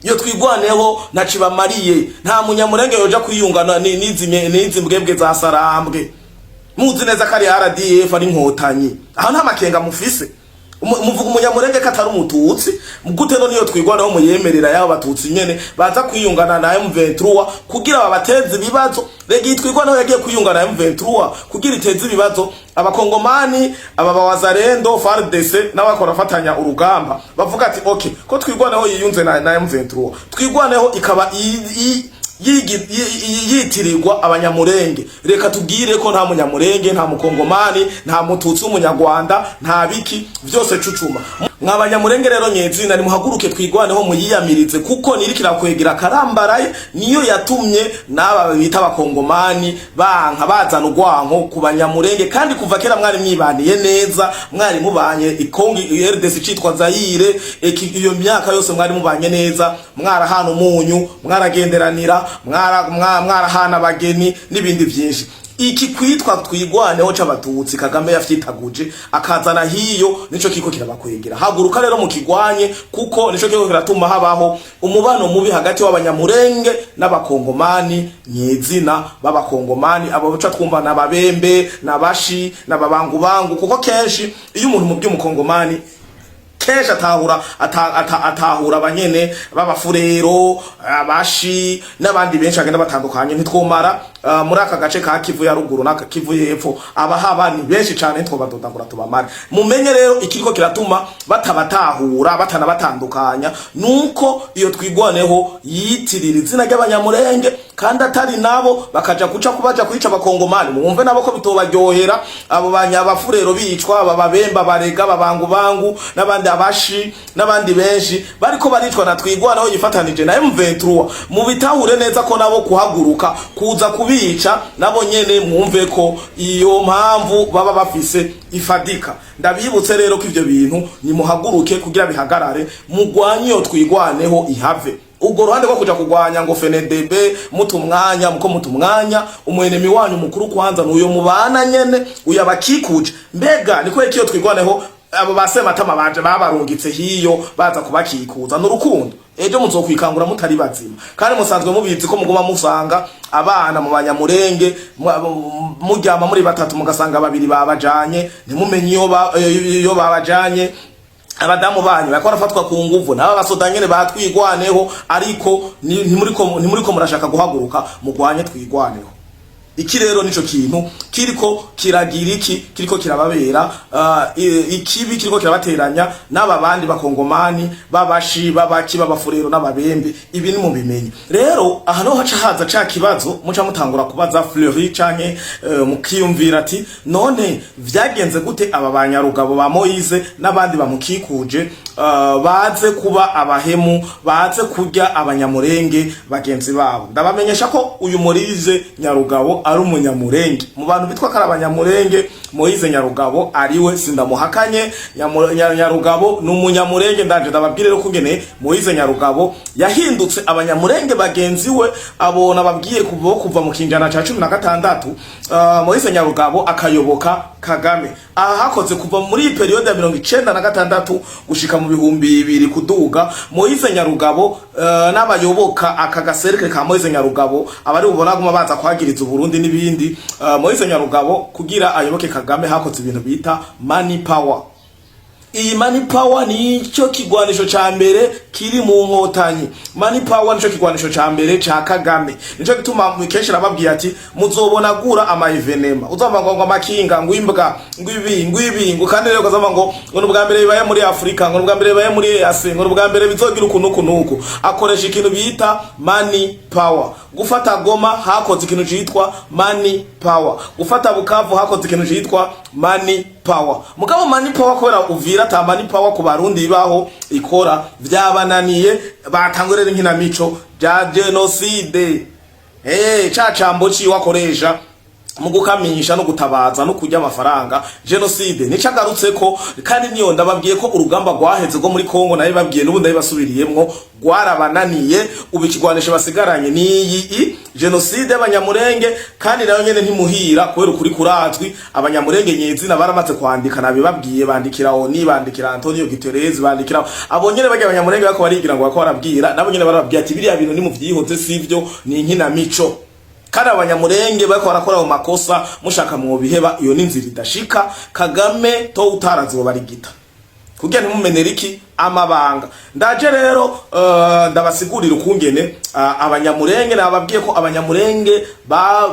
Iyo twigwaneho ntacibamariye. Nta munyamurenge yoja kwiyungana n'izi mbwebwe za Sarambwe, muzi neza ko ari RDF, ari inkotanyi. Aho nta makenga mufise. Muvuga umunyamurenge ko atari umututsi gute? No niyo twigwanaho muyemerera yabo batutsi nyene baza kwiyungana na M23 kugira babateze ibibazo. Rega iyi twigwanaho yagiye kwiyungana na M23 kugira iteze ibibazo abakongomani, aba bawazarendo, FARDC n'abakora fatanya urugamba, bavuga ati okay, ko twigwanaho yiyunze na M23, twigwaneho ikaba Yitirirwa abanyamurenge. Reka tubwire ko nta munyamurenge, nta mukongomani, nta mututsi w'umunyarwanda, nta biki vyose cucuma. Mwa banyamurenge rero nyezina, nimuhaguruke twigwaneho, muyiyamirize, kuko niri kirakwegera karambaraye. Niyo yatumye n'aba bita abakongomani banka bazana urwanko ku banyamurenge. Kandi kuva kera mwari mwibaniye neza, mwari mubanye ikongo RDC citwa Zaire. Iyo myaka yose mwari mubanye neza, mwarahana umunyu, mwaragenderanira, mwarahana abageni n'ibindi vyinshi. Iki kwitwa Twigwaneho c'abatutsi Kagame yafyitaguje akazana hiyo, nico kiko kirabakwegera. Haguruka rero mukigwanye, kuko nico kiko kiratuma habaho umubano mubi hagati w'abanyamurenge n'abakongomani nyezina b'abakongomani, abo baca twumva n'ababembe n'abashi n'ababangubangu. Kuko kenshi iyo umuntu mu by'umukongomani, kenshi atahura atahura abanyene b'abafurero, abashi n'abandi benshi bagenda batandukanye. Ntitwomara muri aka gace ka Kivu ya ruguru n'aka Kivu y'epfo, abahaba ni benshi cane, ntitwobadondagura tubamare. Mumenye rero ikiriko kiratuma batabatahura, batanabatandukanya, nuko iyo Twigwaneho yitirira izina ry'abanyamurenge kandi atari nabo, bakaja guca kubaja kwica abakongomani. Mwumve nabo ko bitobaryohera abo banyabafurero bicwa, aba babemba, barega, babangubangu n'abandi, abashi n'abandi benshi bariko baricwa na Twigwaneho yifatanije na M23. Mubitahure neza ko nabo kuhaguruka kuza kubica nabo nyene, mwumve ko iyo mpamvu baba bafise ifadika. Ndabibutse rero ko ivyo bintu nimuhaguruke kugira bihagarare, mugwanye iyo Twigwaneho ihave. Ubwo ruhande rwo kuja kugwanya ngo FNDB, muta umwanya, muko muta umwanya. Umu ennemi wanyu mukuru kwanza nuyo mubana nyene, uyabakikuje. Mbega niko iyo Twigwaneho abo basematama baje babarungitse hiyo baza kubakikuza n'urukundo? Ejo muzokwikangura mutari bazima. Kandi musanzwe mubizi ko muguma musanga abana mu banyamurenge muryama muri batatu, mugasanga babiri babajanye, ntimumenye iyo babajanye. Abadamu banyu bariko barafatwa ku nguvu n'aba basoda nyene batwigwaneho, ariko ntimuriko murashaka guhaguruka mugwanye Twigwaneho. Iki rero nico kintu kiriko kiragira iki, kiriko kirababera ikibi, kiriko kirabateranya n'aba bandi bakongomani babashi, babaki, b'abafurero n'ababembe. Ibi ni mubimenye rero. Aha niho haca haza ca kibazo muca mutangura kubaza Fleury canke mukiyumvira ati: "None vyagenze gute aba banyarugabo ba Moise n'abandi bamukikuje baze kuba abahemu, baze kurya abanyamurenge bagenzi babo?" Ndabamenyesha ko uyu Moise Nyarugabo ari umunyamurenge. Mu bantu bitwa ko ari abanyamurenge, Moise Nyarugabo ariwe, sindamuhakanye. Nyarugabo ni umunyamurenge. Ndaje ndababwire rero kungene Moise Nyarugabo yahindutse abanyamurenge bagenzi we, abo nababwiye kuva mu kinjana ca 16, Moise Nyarugabo akayoboka Kagame. Aha hakoze kuva muri période ya 96 gushika mu 2000 kuduga. Moise Nyarugabo n'abayoboka aka ga cercle ka Moise Nyarugabo, abari bubona guma baza kwagiriza Uburundi n'ibindi. Moise Nyarugabo kugira ayoboke Kagame hakoze ibintu bita money power. Iyi money power nicyo kigwanisho ca mbere kiri mu nkotanyi. Money power nico kigwanisho ca mbere ca Kagame. Nico gituma kenshi nababwiye ati muzobona gura ama événements, uzumva ngo amakinga, ngo imbwa, ngo ibi, ngo ibi, ngo kandi rero ukazumva ngo nubwa mbere bibaye muri Afrika, ngo nubwa mbere bibaye muri EAC, ngo nubwa mbere bizogira ukuntu uku nuku. Akoresha ikintu bita money power. Gufata Goma hakoze ikintu citwa money power, gufata Bukavu hakoze ikintu citwa money power. Mugabo money power, kubera Uvira ata money power ku barundi bibaho ikora, vyabananiye. Batangure rero inkinamico bya genocide, ca cambo ciwe akoresha mu gukamisha no gutabaza no kurya amafaranga, genocide nico agarutseko. Kandi niyo ndababwiye ko urugamba rwaheze rwo muri Kongo, nayo babwiye n'ubu ndabibasubiriyemwo, rwarabananiye. Ubu ikigwanisho basigaranye niyi genocide y'abanyamurenge, kandi nayo nyene ntimuhira, kubera ukuri kurazwi. Abanyamurenge nyezina baramaze kwandika, nabibabwiye, bandikira ONU, bandikira Antonio Guterres, bandikira abo nyene barya abanyamurenge bako barigira ngo bako barabwira, nabo nyene barababwira ati: "Biriya bintu nimuvyihoze, sivyo, ni inkinamico." Kandi abanyamurenge bariko barakora mu makosa, mushaka mwobiheba, iyo ni inzira idashika. Kagame to utarazobarigita kugira ntimumenere iki amabanga. Ndaje rero ndabasigurira ukungene abanyamurenge, nababwiye ko abanyamurenge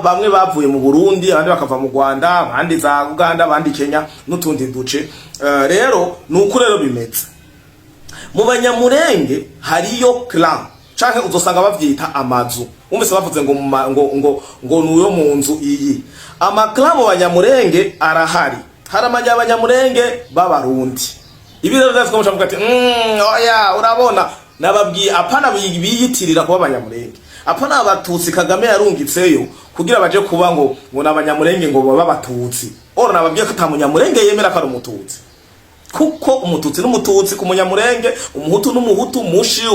bamwe bavuye mu Burundi, abandi bakava mu Rwanda, abandi za Uganda, abandi Kenya n'utundi duce. Rero nuko rero bimeze mu banyamurenge, hariyo clan. Canke uzosanga bavyita amazu. Wumvise bavuze ngo ngo nuyo mu nzu iyi. Ama clan mu Banyamurenge arahari. Hari abanyamurenge b'Abarundi. Ibi rero vyose muca muvuga ati oya, urabona nababwiye, apana biyitirira kuba Abanyamurenge, apana Abatutsi Kagame yarungitseyo kugira baje kuba ngo n'Abanyamurenge, ngo baba Abatutsi. Ora nababwiye ko ata Munyamurenge yemera ko ari Umututsi, kuko Umututsi n'Umututsi ku Munyamurenge, Umuhutu n'Umuhutu, Mushi,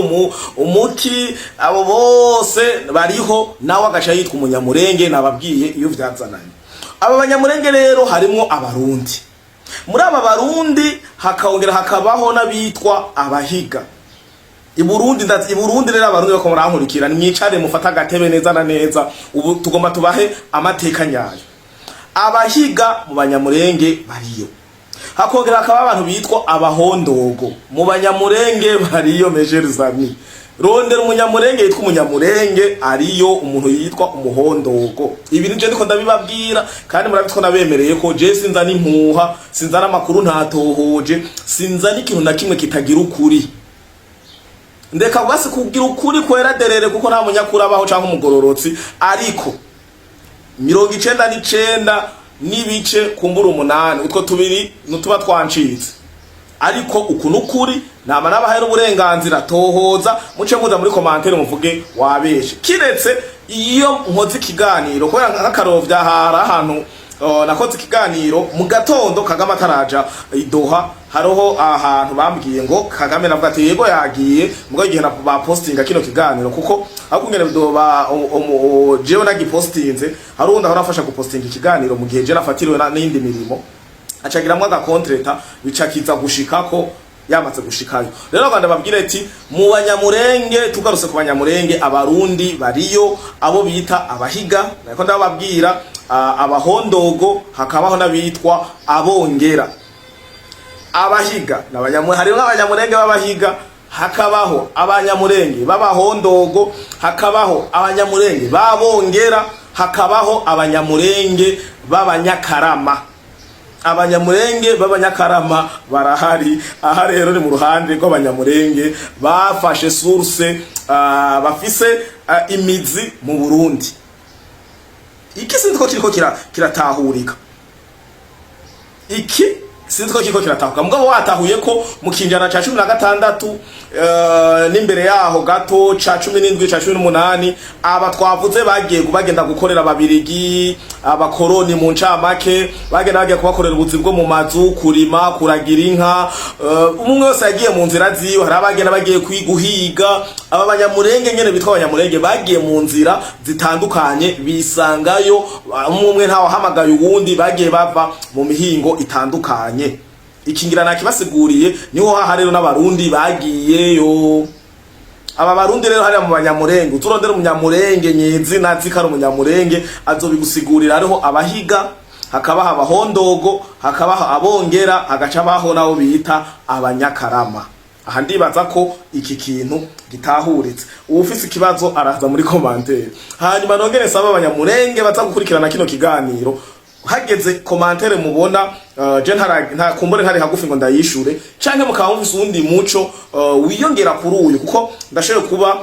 Umuki, abo bose bariho, nawe agaca yitwa Umunyamurenge. Nababwiye iyo vyazananye. Aba Banyamurenge rero harimwo Abarundi. Muri aba Barundi hakongera hakabaho n'abitwa Abahiga i Burundi. Ndazi i Burundi rero Abarundi bako murankurikira, nimwicare mufate agatebe neza na neza. Ubu tugomba tubahe amateka nyayo. Abahiga mu Banyamurenge bariyo, hakongera hakaba abantu bitwa Abahondogo mu Banyamurenge bariyo. Mes chers amis, rondera Umunyamurenge yitwa Umunyamurenge, ariyo umuntu yitwa Umuhondogo. Ibi nije ndiko ndabibabwira, kandi murabitwa nabemereye ko je sinzana impuha, sinzana amakuru ntatohoje, sinzana ikintu na kimwe kitagira ukuri. Ndeka basi kugira ukuri kwera derere, kuko nta munyakuri abaho canke umugororotsi, ariko 99.8, utwo tubiri nutuba twancitse, ariko uku nukuri. Nama nabahaye n'uburenganzira, tohoza, muce muza muri commentaire muvuge wabeshe, kiretse iyo nkoze ikiganiro kubera nk'akarovya. Hari ahantu nakoze ikiganiro mu gatondo Kagame ataraja i Doha. Hariho ahantu bambwiye ngo Kagame, navuga ati yego yagiye, mugabo igihe bapostinga kino kiganiro, kuko aho kungene ba jewe nagipostinze, hari uwundi ahora afasha gupostinga ikiganiro mu gihe je nafatiriwe n'iyindi mirimo, acagiramwo aga contretemps, bicakiza gushikako yamaze gushikayo. Rero Rwanda babwire ati mu Banyamurenge, tugarutse ku Banyamurenge, Abarundi bariyo, abo bita Abahiga nako ndababwira, Abahondogo, hakabaho n'abitwa Abongera. Abahiga n'Abanyamurenge, hariho Abanyamurenge b'Abahiga, hakabaho Abanyamurenge b'Abahondogo, hakabaho Abanyamurenge b'Abongera, hakabaho Abanyamurenge b'Abanyakarama. Abanyamurenge b'Abanyakarama barahari. Aha rero ni mu ruhande rw'Abanyamurenge bafashe source, bafise imizi mu Burundi. Iki sinzi ko kiriko kiratahurika, iki sinzi ko kiriko kiratahuka. Mugabo watahuye ko mu kinjana ca 16, n'imbere yaho gato ca 17, ca 18, aba twavuze bagiye bagenda gukorera Ababirigi, abakoroni mu ncamake, bagenda bagiye kubakorera ubuzi bwo mu mazu, kurima, kuragira inka. Umwe wese yagiye mu nzira ziwe. Hari abagenda bagiye guhiga. Aba Banyamurenge nyene bitwa Abanyamurenge bagiye mu nzira zitandukanye, bisangayo umwe umwe, ntawahamagaye uwundi, bagiye bava mu mihingo itandukanye. Ikingira nakibasiguriye. Niho haha rero n'Abarundi bagiyeyo. Aba Barundi rero hariya mu Banyamurenge, uturondera Umunyamurenge nyezina azi ko ari Umunyamurenge, azobigusigurira. Hariho Abahiga, hakabaho Abahondogo, hakabaho Abongera, hagaca baho nabo bita Abanyakarama. Aha ndibaza ko iki kintu gitahuritse. Uwufise ikibazo araza muri commentaire. Hanyuma nongere nsaba Abanyamurenge baza gukurikirana kino kiganiro, hageze commentaire mubona je ntara nta kumbure ntari hagufi ngo ndayishure, canke mukaba mufise uwundi muco wiyongera kuri uyu, kuko ndashoboye kuba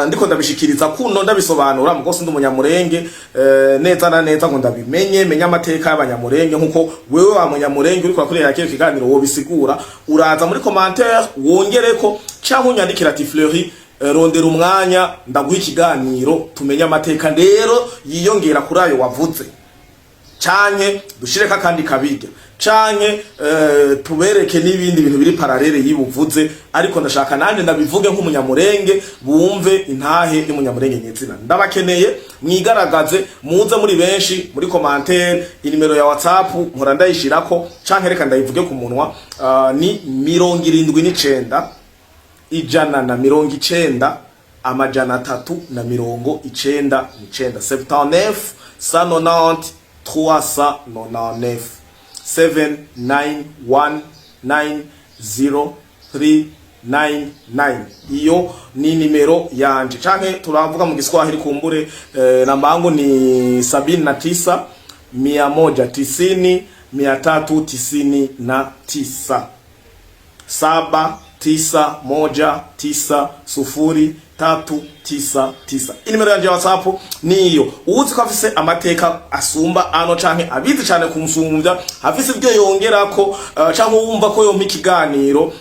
ndiko ndabishikiriza kuno ndabisobanura, mugo sindi Umunyamurenge neza na neza ngo ndabimenye, menye amateka y'Abanyamurenge nkuko wewe wa Munyamurenge uriko urakurikira kino kiganiro wobisigura. Uraza muri commentaire wongereko, canke unyandikira ati Fleury, rondera umwanya ndaguha ikiganiro tumenye amateka rero yiyongera kuri ayo wavuze, canke dushireko akandi kabirya, canke tubereke n'ibindi bintu biri parallèle yibuvuze. Ariko ndashaka nanje ndabivuge nk'Umunyamurenge, bumve intahe y'Umunyamurenge nyezina. Ndabakeneye, mwigaragaze, muze muri benshi muri commentaire. Inimero ya WhatsApp mpora ndayishirako, canke reka ndayivuge ku munwa, ni 79 190 399, 79 190 399, 79190399. Iyo ni nimero yanje, canke turavuga mu Giswahili kumbure, namba yangu ni 79 190 399, 7. 91 0 3 9 9. Inimero yanje ya WhatsApp niyo. Uwuzi ko afise amateka asumba ano canke abizi cane kunsumvya, afise ibyo yongerako, canke uwumva ko yompa ikiganiro,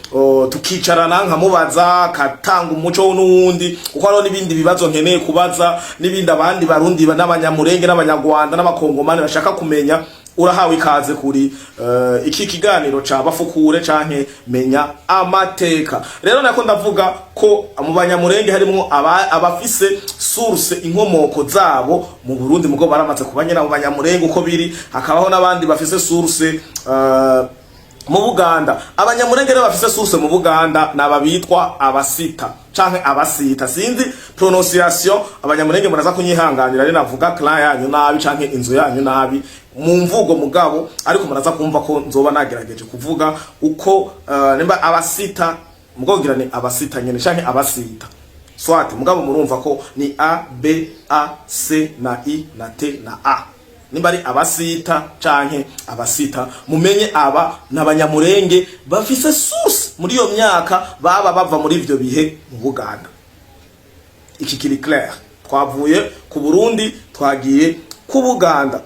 tukicarana nkamubaza akatanga umuco n'uwundi, kuko hariho n'ibindi bibazo nkeneye kubaza, n'ibindi abandi Barundi n'Abanyamurenge n'Abanyarwanda n'Abakongomani bashaka kumenya. Urahawe ikaze kuri iki kiganiro ca Bafukure canke Menya Amateka. Rero nako ndavuga ko mu Banyamurenge harimwo abafise source, inkomoko zabo mu Burundi, mugo baramaze kuba nyina mu Banyamurenge uko biri, hakabaho n'abandi bafise source mu Buganda. Abanyamurenge rero bafise source mu Buganda ni ababitwa Abasita canke Abasita, sinzi prononciation. Abanyamurenge muraza kunyihanganira ari navuga clan yanyu nabi canke inzu yanyu nabi mu mvugo, mugabo ariko muraza kumva ko nzoba nagerageje kuvuga uko nimba Abasita, mugabo ngira ni Abasita nyene canke Abasita, soit, mugabo murumva ko ni A B A C na I na T na A. Nimba ari Abasita canke Abasita, mumenye aba n'Abanyamurenge bafise source muri iyo myaka baba bava muri ivyo bihe mu Buganda. Iki kiri clair. Twavuye ku Burundi, twagiye ku Buganda.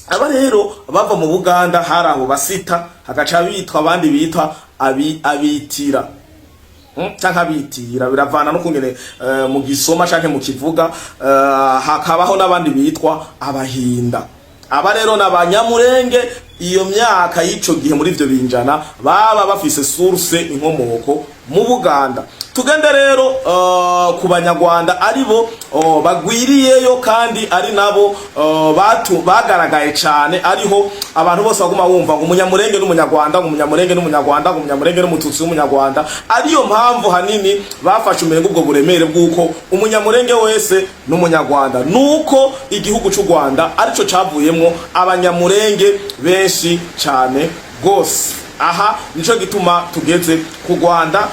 Aba rero bava mu Buganda, hari abo Basita, hagaca bitwa abandi bitwa Abitira, canke Abitira, biravana no kungene mu gisoma canke mu kivuga. Hakabaho n'abandi bitwa Abahinda. Aba rero n'Abanyamurenge iyo myaka y'ico gihe muri ivyo binjana baba bafise source, inkomoko mu Buganda. Tugende rero ku Banyarwanda, aribo bagwiriyeyo kandi ari nabo bagaragaye cane, ariho abantu bose baguma bumva ngo Umunyamurenge n'Umunyarwanda, ngo Umunyamurenge n'Umunyarwanda, ngo Umunyamurenge n'Umututsi w'Umunyarwanda. Ariyo mpamvu hanini bafashe umengo ubwo buremere bw'uko Umunyamurenge wese n'Umunyarwanda, nuko igihugu c'u Rwanda arico cavuyemwo Abanyamurenge benshi cane gose. Aha nico gituma tugeze ku Rwanda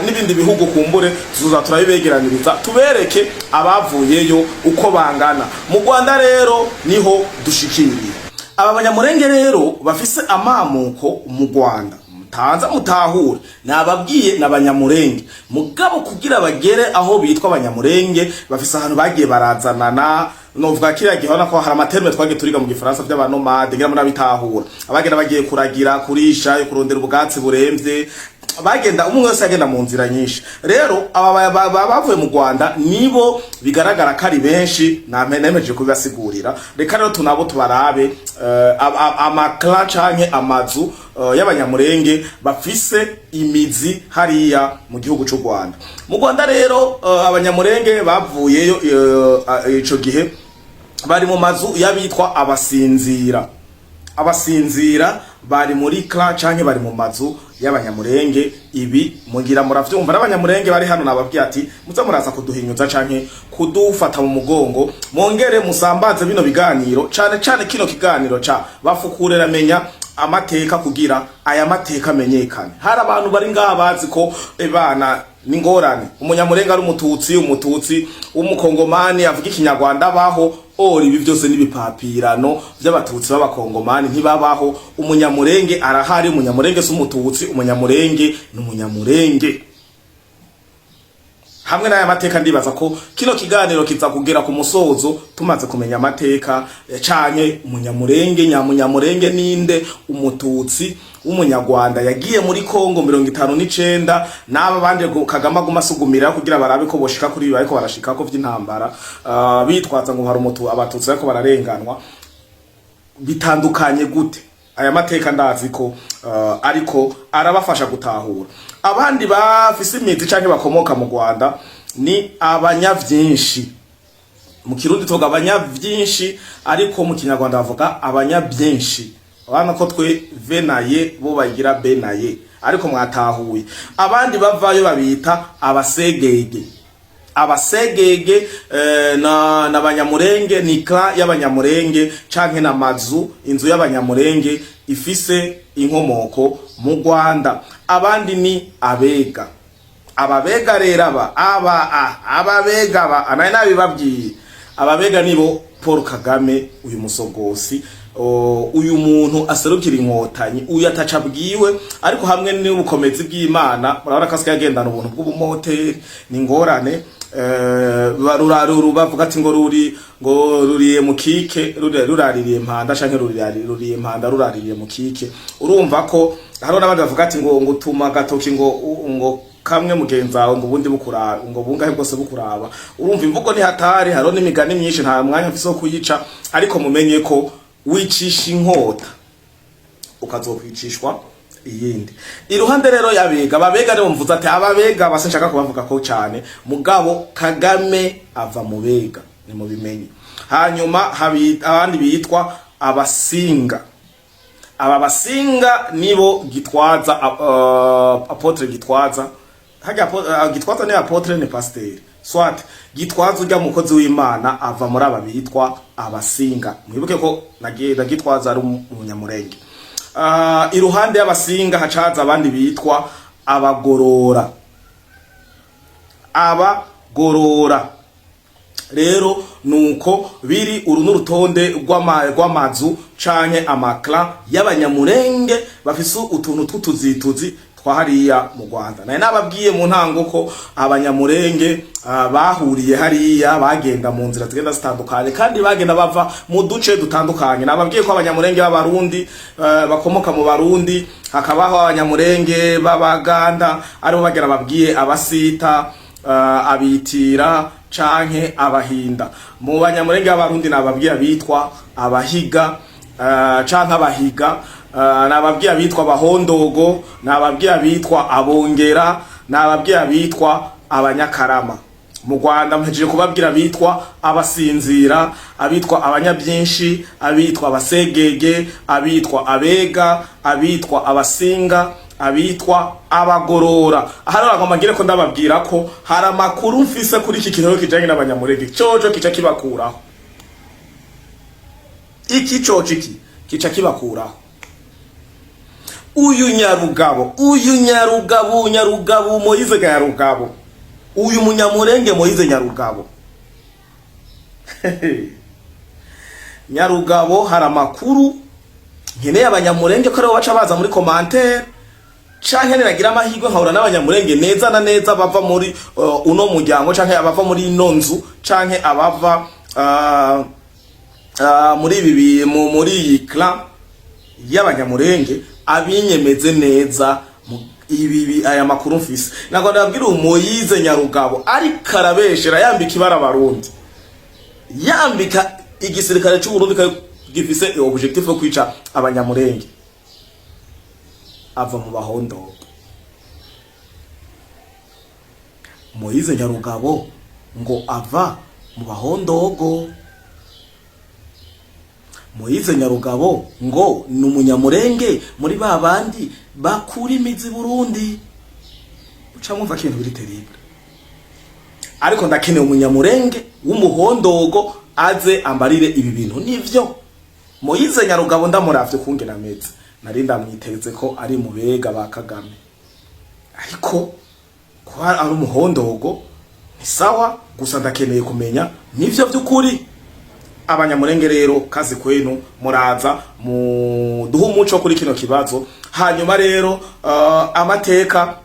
n'ibindi bihugu kumbure tuzoza turabibegeraniriza, tubereke abavuyeyo uko bangana. Mu Rwanda rero niho dushikiriye. Aba Banyamurenge rero bafise amamuko mu Rwanda, mutanza mutahure, nababwiye n'Abanyamurenge, mugabo kugira bagere aho bitwa Abanyamurenge bafise ahantu bagiye barazanana. Novuga kiriya gihe urabona ko hari ama termes twagiye turiga mu Gifaransa vy'aba nomades, ngira murabitahura, abagenda bagiye kuragira, kurisha, kurondera ubwatsi buremvye, bagenda umwe wese agenda mu nzira nyinshi. Rero aba bavuye mu Rwanda nibo bigaragara ko ari benshi, nemeje kubibasigurira. Reka rero tunabo tubarabe ama clans canke amazu y'Abanyamurenge bafise imizi hariya mu gihugu c'u Rwanda. Mu Rwanda rero Abanyamurenge bavuyeyo ico gihe bari mu mazu y'abitwa Abasinzira. Abasinzira bari muri clan canke bari mu mazu y'Abanyamurenge. Ibi mugira muravyumva, n'Abanyamurenge bari hano nababwiye ati muza muraza kuduhinyuza canke kudufata mu mugongo, mwongere musambaze bino biganiro, cane cane kino kiganiro ca Bafukure Menya Amateka, kugira aya mateka amenyekane. Hari abantu bari ngaha bazi ko ebana n'ingorane Umunyamurenge ari Umututsi, Umututsi w'Umukongomani avuga Ikinyarwanda abaho. Ori ibi byose n'ibipapirano by'Abatutsi b'Abakongomani, ntibabaho. Umunyamurenge arahari. Umunyamurenge si Umututsi, Umunyamurenge ni Umunyamurenge. Hamwe n'aya mateka, ndibaza ko kino kiganiro kiza kugera ku musozo tumaze kumenya amateka canke Umunyamurenge nyamunyamurenge ninde, Umututsi w'Umunyarwanda yagiye muri Kongo 59 n'aba bandi Kagame aguma asugumira kugira barabe ko boshika kuri ibi bariko barashikako vy'intambara, bitwaza ngo hari umutu Abatutsi bariko bararenganwa. Bitandukanye gute? Aya mateka ndazi ko ariko arabafasha gutahura. Abandi bafise imizi canke bakomoka mu Rwanda ni Abanyavyinshi. Mu Kirundi tuvuga Abanyavyinshi, ariko mu Kinyarwanda bavuga Abanyabyinshi. Urabona ko twe venaye, bo bagira benaye, ariko mwatahuye. Abandi bavayo babita Abasegege. Abasegege na Banyamurenge, ni clan y'Abanyamurenge canke na mazu, inzu y'Abanyamurenge ifise inkomoko mu Rwanda. Abandi ni Abega. Ababega rero aba aba a Ababega aba naye nabibabwiye. Ababega nibo Paul Kagame, uyu musogosi, uyu muntu aserukira Inkotanyi, uyu ataca bwiwe, ariko hamwe n'ubukomezi bw'Imana murabona ko asigaye agendana ubuntu bw'ubumoteri. Ni ingorane, bavuga ati ngo ruri, ngo ruriye mu kike, ruraririye impanda, canke ruriye impanda ruraririye mu kike. Urumva ko hariho n'abandi bavuga ati ngo tuma gatoki ngo kamwe mugenzi wawe, ngo ubundi bukuraba, ngo bungahe bwose bukuraba. Urumva imvugo ni hatari. Hariho n'imigani myinshi, nta mwanya mfise wo kuyica, ariko mumenye ko wicisha inkota ukazokwicishwa iyindi. Iruhande rero y'Abega, ababega nibo mvuze ati ababega base nshaka kubavuga ko cyane, mugabo Kagame ava mu Bega, ni mu bimenye. Hanyuma abandi bitwa Abasinga. Aba Basinga nibo Gitwaza, apôtre Gitwaza hajya, Gitwaza ni apôtre, ni pasteur, soit Gitwaza ujya mukozi w'Imana ava muri aba bitwa Abasinga. Mwibuke ko na Gitwaza ari Umunyamurenge. Iruhande y'Abasinga hacaza abandi bitwa Abagorora. Abagorora rero nuko biri. Uru n'urutonde rw'amazu canke ama clan y'Abanyamurenge bafise utuntu tw'utuzituzi twa hariya mu Rwanda. Nari nababwiye mu ntango ko Abanyamurenge bahuriye hariya, bagenda mu nzira zigenda zitandukanye, kandi bagenda bava mu duce dutandukanye. Nababwiye ko Abanyamurenge b'Abarundi bakomoka mu Barundi, hakabaho Abanyamurenge b'Abaganda, aribo bagera babwiye Abasita, Abitira canke Abahinda. Mu Banyamurenge b'Abarundi nababwiye abitwa Abahiga, canke Abahiga, nababwiye abitwa Abahondogo, nababwiye abitwa Abongera, nababwiye abitwa Abanyakarama. Mu Rwanda mpejeje kubabwira abitwa Abasinzira, abitwa Abanyabyinshi, abitwa Abasegege, abitwa Abega, abitwa Abasinga, abitwa Abagorora. Aha rero ngomba ngire ko ndababwira ko hari amakuru mfise kuri iki kintu kijanye n'Abanyamurenge. Coco kica kibakuraho iki, coco iki kica kibakuraho. Uyu Nyarugabo, uyu Nyarugabo, Nyarugabo Moyize, Nyarugabo, uyu Munyamurenge Moyize Nyarugabo, Nyarugabo, hari amakuru nkeneye Abanyamurenge ko aribo baca baza muri commentaire, canke niragira amahirwe nkahura n'Abanyamurenge neza na neza bava muri uno muryango, canke abava muri ino nzu, canke abava muri ibi muri iyi clan y'Abanyamurenge, abinyemeze neza ibi aya makuru mfise. Ntabwo ndabwira Moyize Nyarugabo ariko arabeshera, yambika ibara Abarundi, yambika igisirikare cy'u Burundi gifise objectif yo kwica Abanyamurenge, ava mu Bahondogo. Moyize Nyarugabo ngo ava mu Bahondogo. Moyize Nyarugabo ngo ni Umunyamurenge muri ba bandi bakura imizi Burundi. Uca mwumva ko ibintu biri terrible, ariko ndakeneye Umunyamurenge w'Umuhondogo aze ambarire ibi bintu nivyo. Moyize Nyarugabo ndamuravye kungena ameze, nari ndamwiteze ko ari mu Bega ba Kagame, ariko kuba ari Umuhondogo ni sawa. Gusa ndakeneye kumenya nivyo vy'ukuri. Abanyamurenge rero, kazi kwenu, muraza muduhe umuco kuri kino kibazo. Hanyuma rero amateka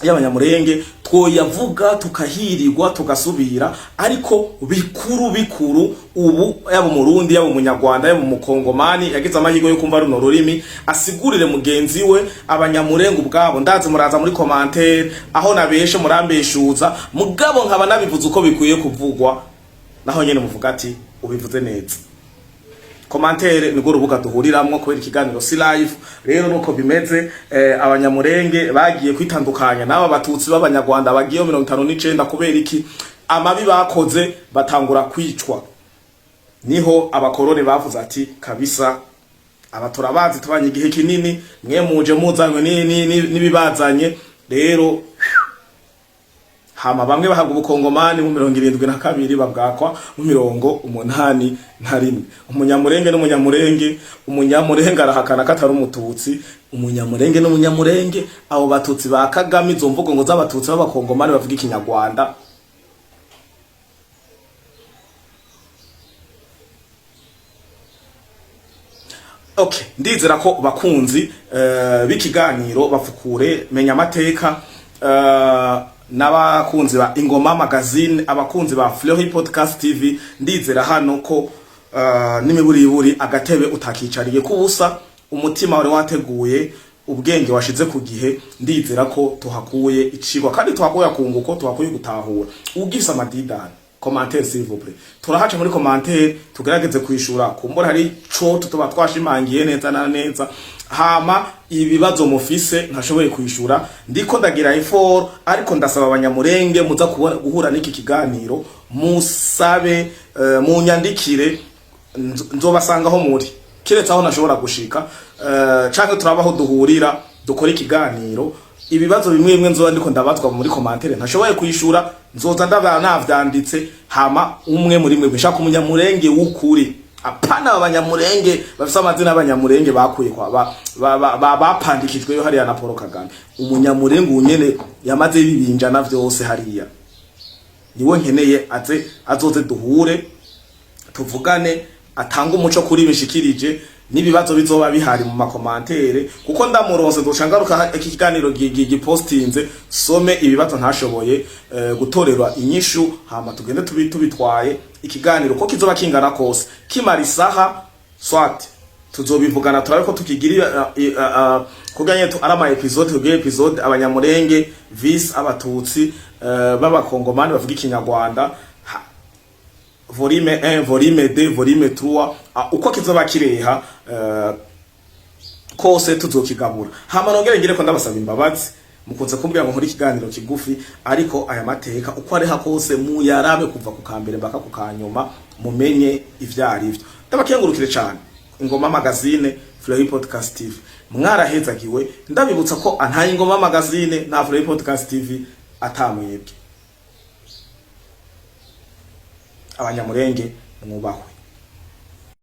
y'Abanyamurenge twoyavuga tukahirirwa tugasubira, ariko bikuru bikuru ubu, yaba Umurundi, yaba Umunyarwanda, yaba Umukongomani yagize amahirwe yo kumva runo rurimi, asigurire mugenzi we. Abanyamurenge ubwabo ndazi muraza muri commentaire aho nabeshe murambeshuza, mugabo nkaba nabivuze uko bikwiye kuvugwa, naho nyene muvuga ati ubivuze neza. Commentaire nirwo rubuga duhuriramwo kubera ikiganiro si live. Rero nuko bimeze. Abanyamurenge bagiye kwitandukanya n'aba Batutsi b'Abanyarwanda bagiye 59. Kubera iki? Amabi bakoze, batangura kwicwa, niho abakoroni bavuze ati kabisa aba turabazi, tubanye igihe kinini, mwe muje muzanywe n'ibibazanye. Rero hama bamwe bahabwa ubukongomani mu 72, babwakwa mu 81. Umunyamurenge n'Umunyamurenge, Umunyamurenge arahakana ko atari Umututsi. Umunyamurenge n'Umunyamurenge, abo Batutsi ba Kagame, izo mvugo ngo z'Abatutsi b'Abakongomani bavuga Ikinyarwanda. Okay, ndizera ko bakunzi b'ikiganiro bapfukure menya amateka, n'abakunzi ba Ingoma Magazine, abakunzi ba Fleury Podcast TV, ndizera hano ko n'imiburiburi agatebe utakicariye kubusa, umutima wari wateguye, ubwenge washize ku gihe. Ndizera ko tuhakuye icigwa kandi tuhakuye akunguko, tuhakuye gutahura. Ugifise amadidani, commentaire s'il vous plaît, turahaca muri commentaire tugerageze kwishura. Kumbura hari co tuba twashimangiye neza na neza. Hama ibibazo mufise ntashoboye kwishura, ndiko ndagira effort, ariko ndasaba Abanyamurenge muza kubona guhura n'iki kiganiro, musabe, munyandikire, nzobasangaho muri, kiretse aho nashobora gushika, canke turabaho duhurira dukora ikiganiro. Ibibazo bimwe bimwe nzoba ndiko ndabazwa muri commentaire ntashoboye kwishura, nzoza ndaba navyanditse. Hama umwe muri mwe, nshaka Umunyamurenge w'ukuri, apana Abanyamurenge bafise amazina y'Abanyamurenge bakuye kwa bapandikijweyo hariya na Paul Kagame. Umunyamurenge unyene yamaze bibinjana vyose hariya niwe nkeneye, aze azoze duhure tuvugane, atanga umuco kuri bishikirije n'ibibazo bizoba bihari mu ma commentaires, kuko ndamuronse nzoca ngaruka iki kiganiro gipostinze, some ibibazo ntashoboye gutorerwa inyishu, hama tugende tubitwaye ikiganiro ko kizoba kingana kose, kimara isaha soit tuzobivugana, turabe ko tukigira kugira nyene ari ama épisodes, tugira épisode Abanyamurenge vs Abatutsi b'Abakongomani bavuga Ikinyarwanda, volume 1, volume 2, volume 3, uko kizoba kireha kose tuzokigabura. Hama nongere ngire ko ndabasaba imbabazi, mukunze kumbwira ngo nkore ikiganiro kigufi, ariko aya mateka uko ariha kose muyarabe kuva ku kambere mpaka ku kanyuma, mumenye ivyo ari vyo. Ndabakengurukire cane. Ingoma Magazine, Fleury Podcast TV, mwarahezagiwe. Ndabibutsa ko nta Ingoma Magazine nta Fleury Podcast TV atamwebwe. Abanyamurenge mwubahwe.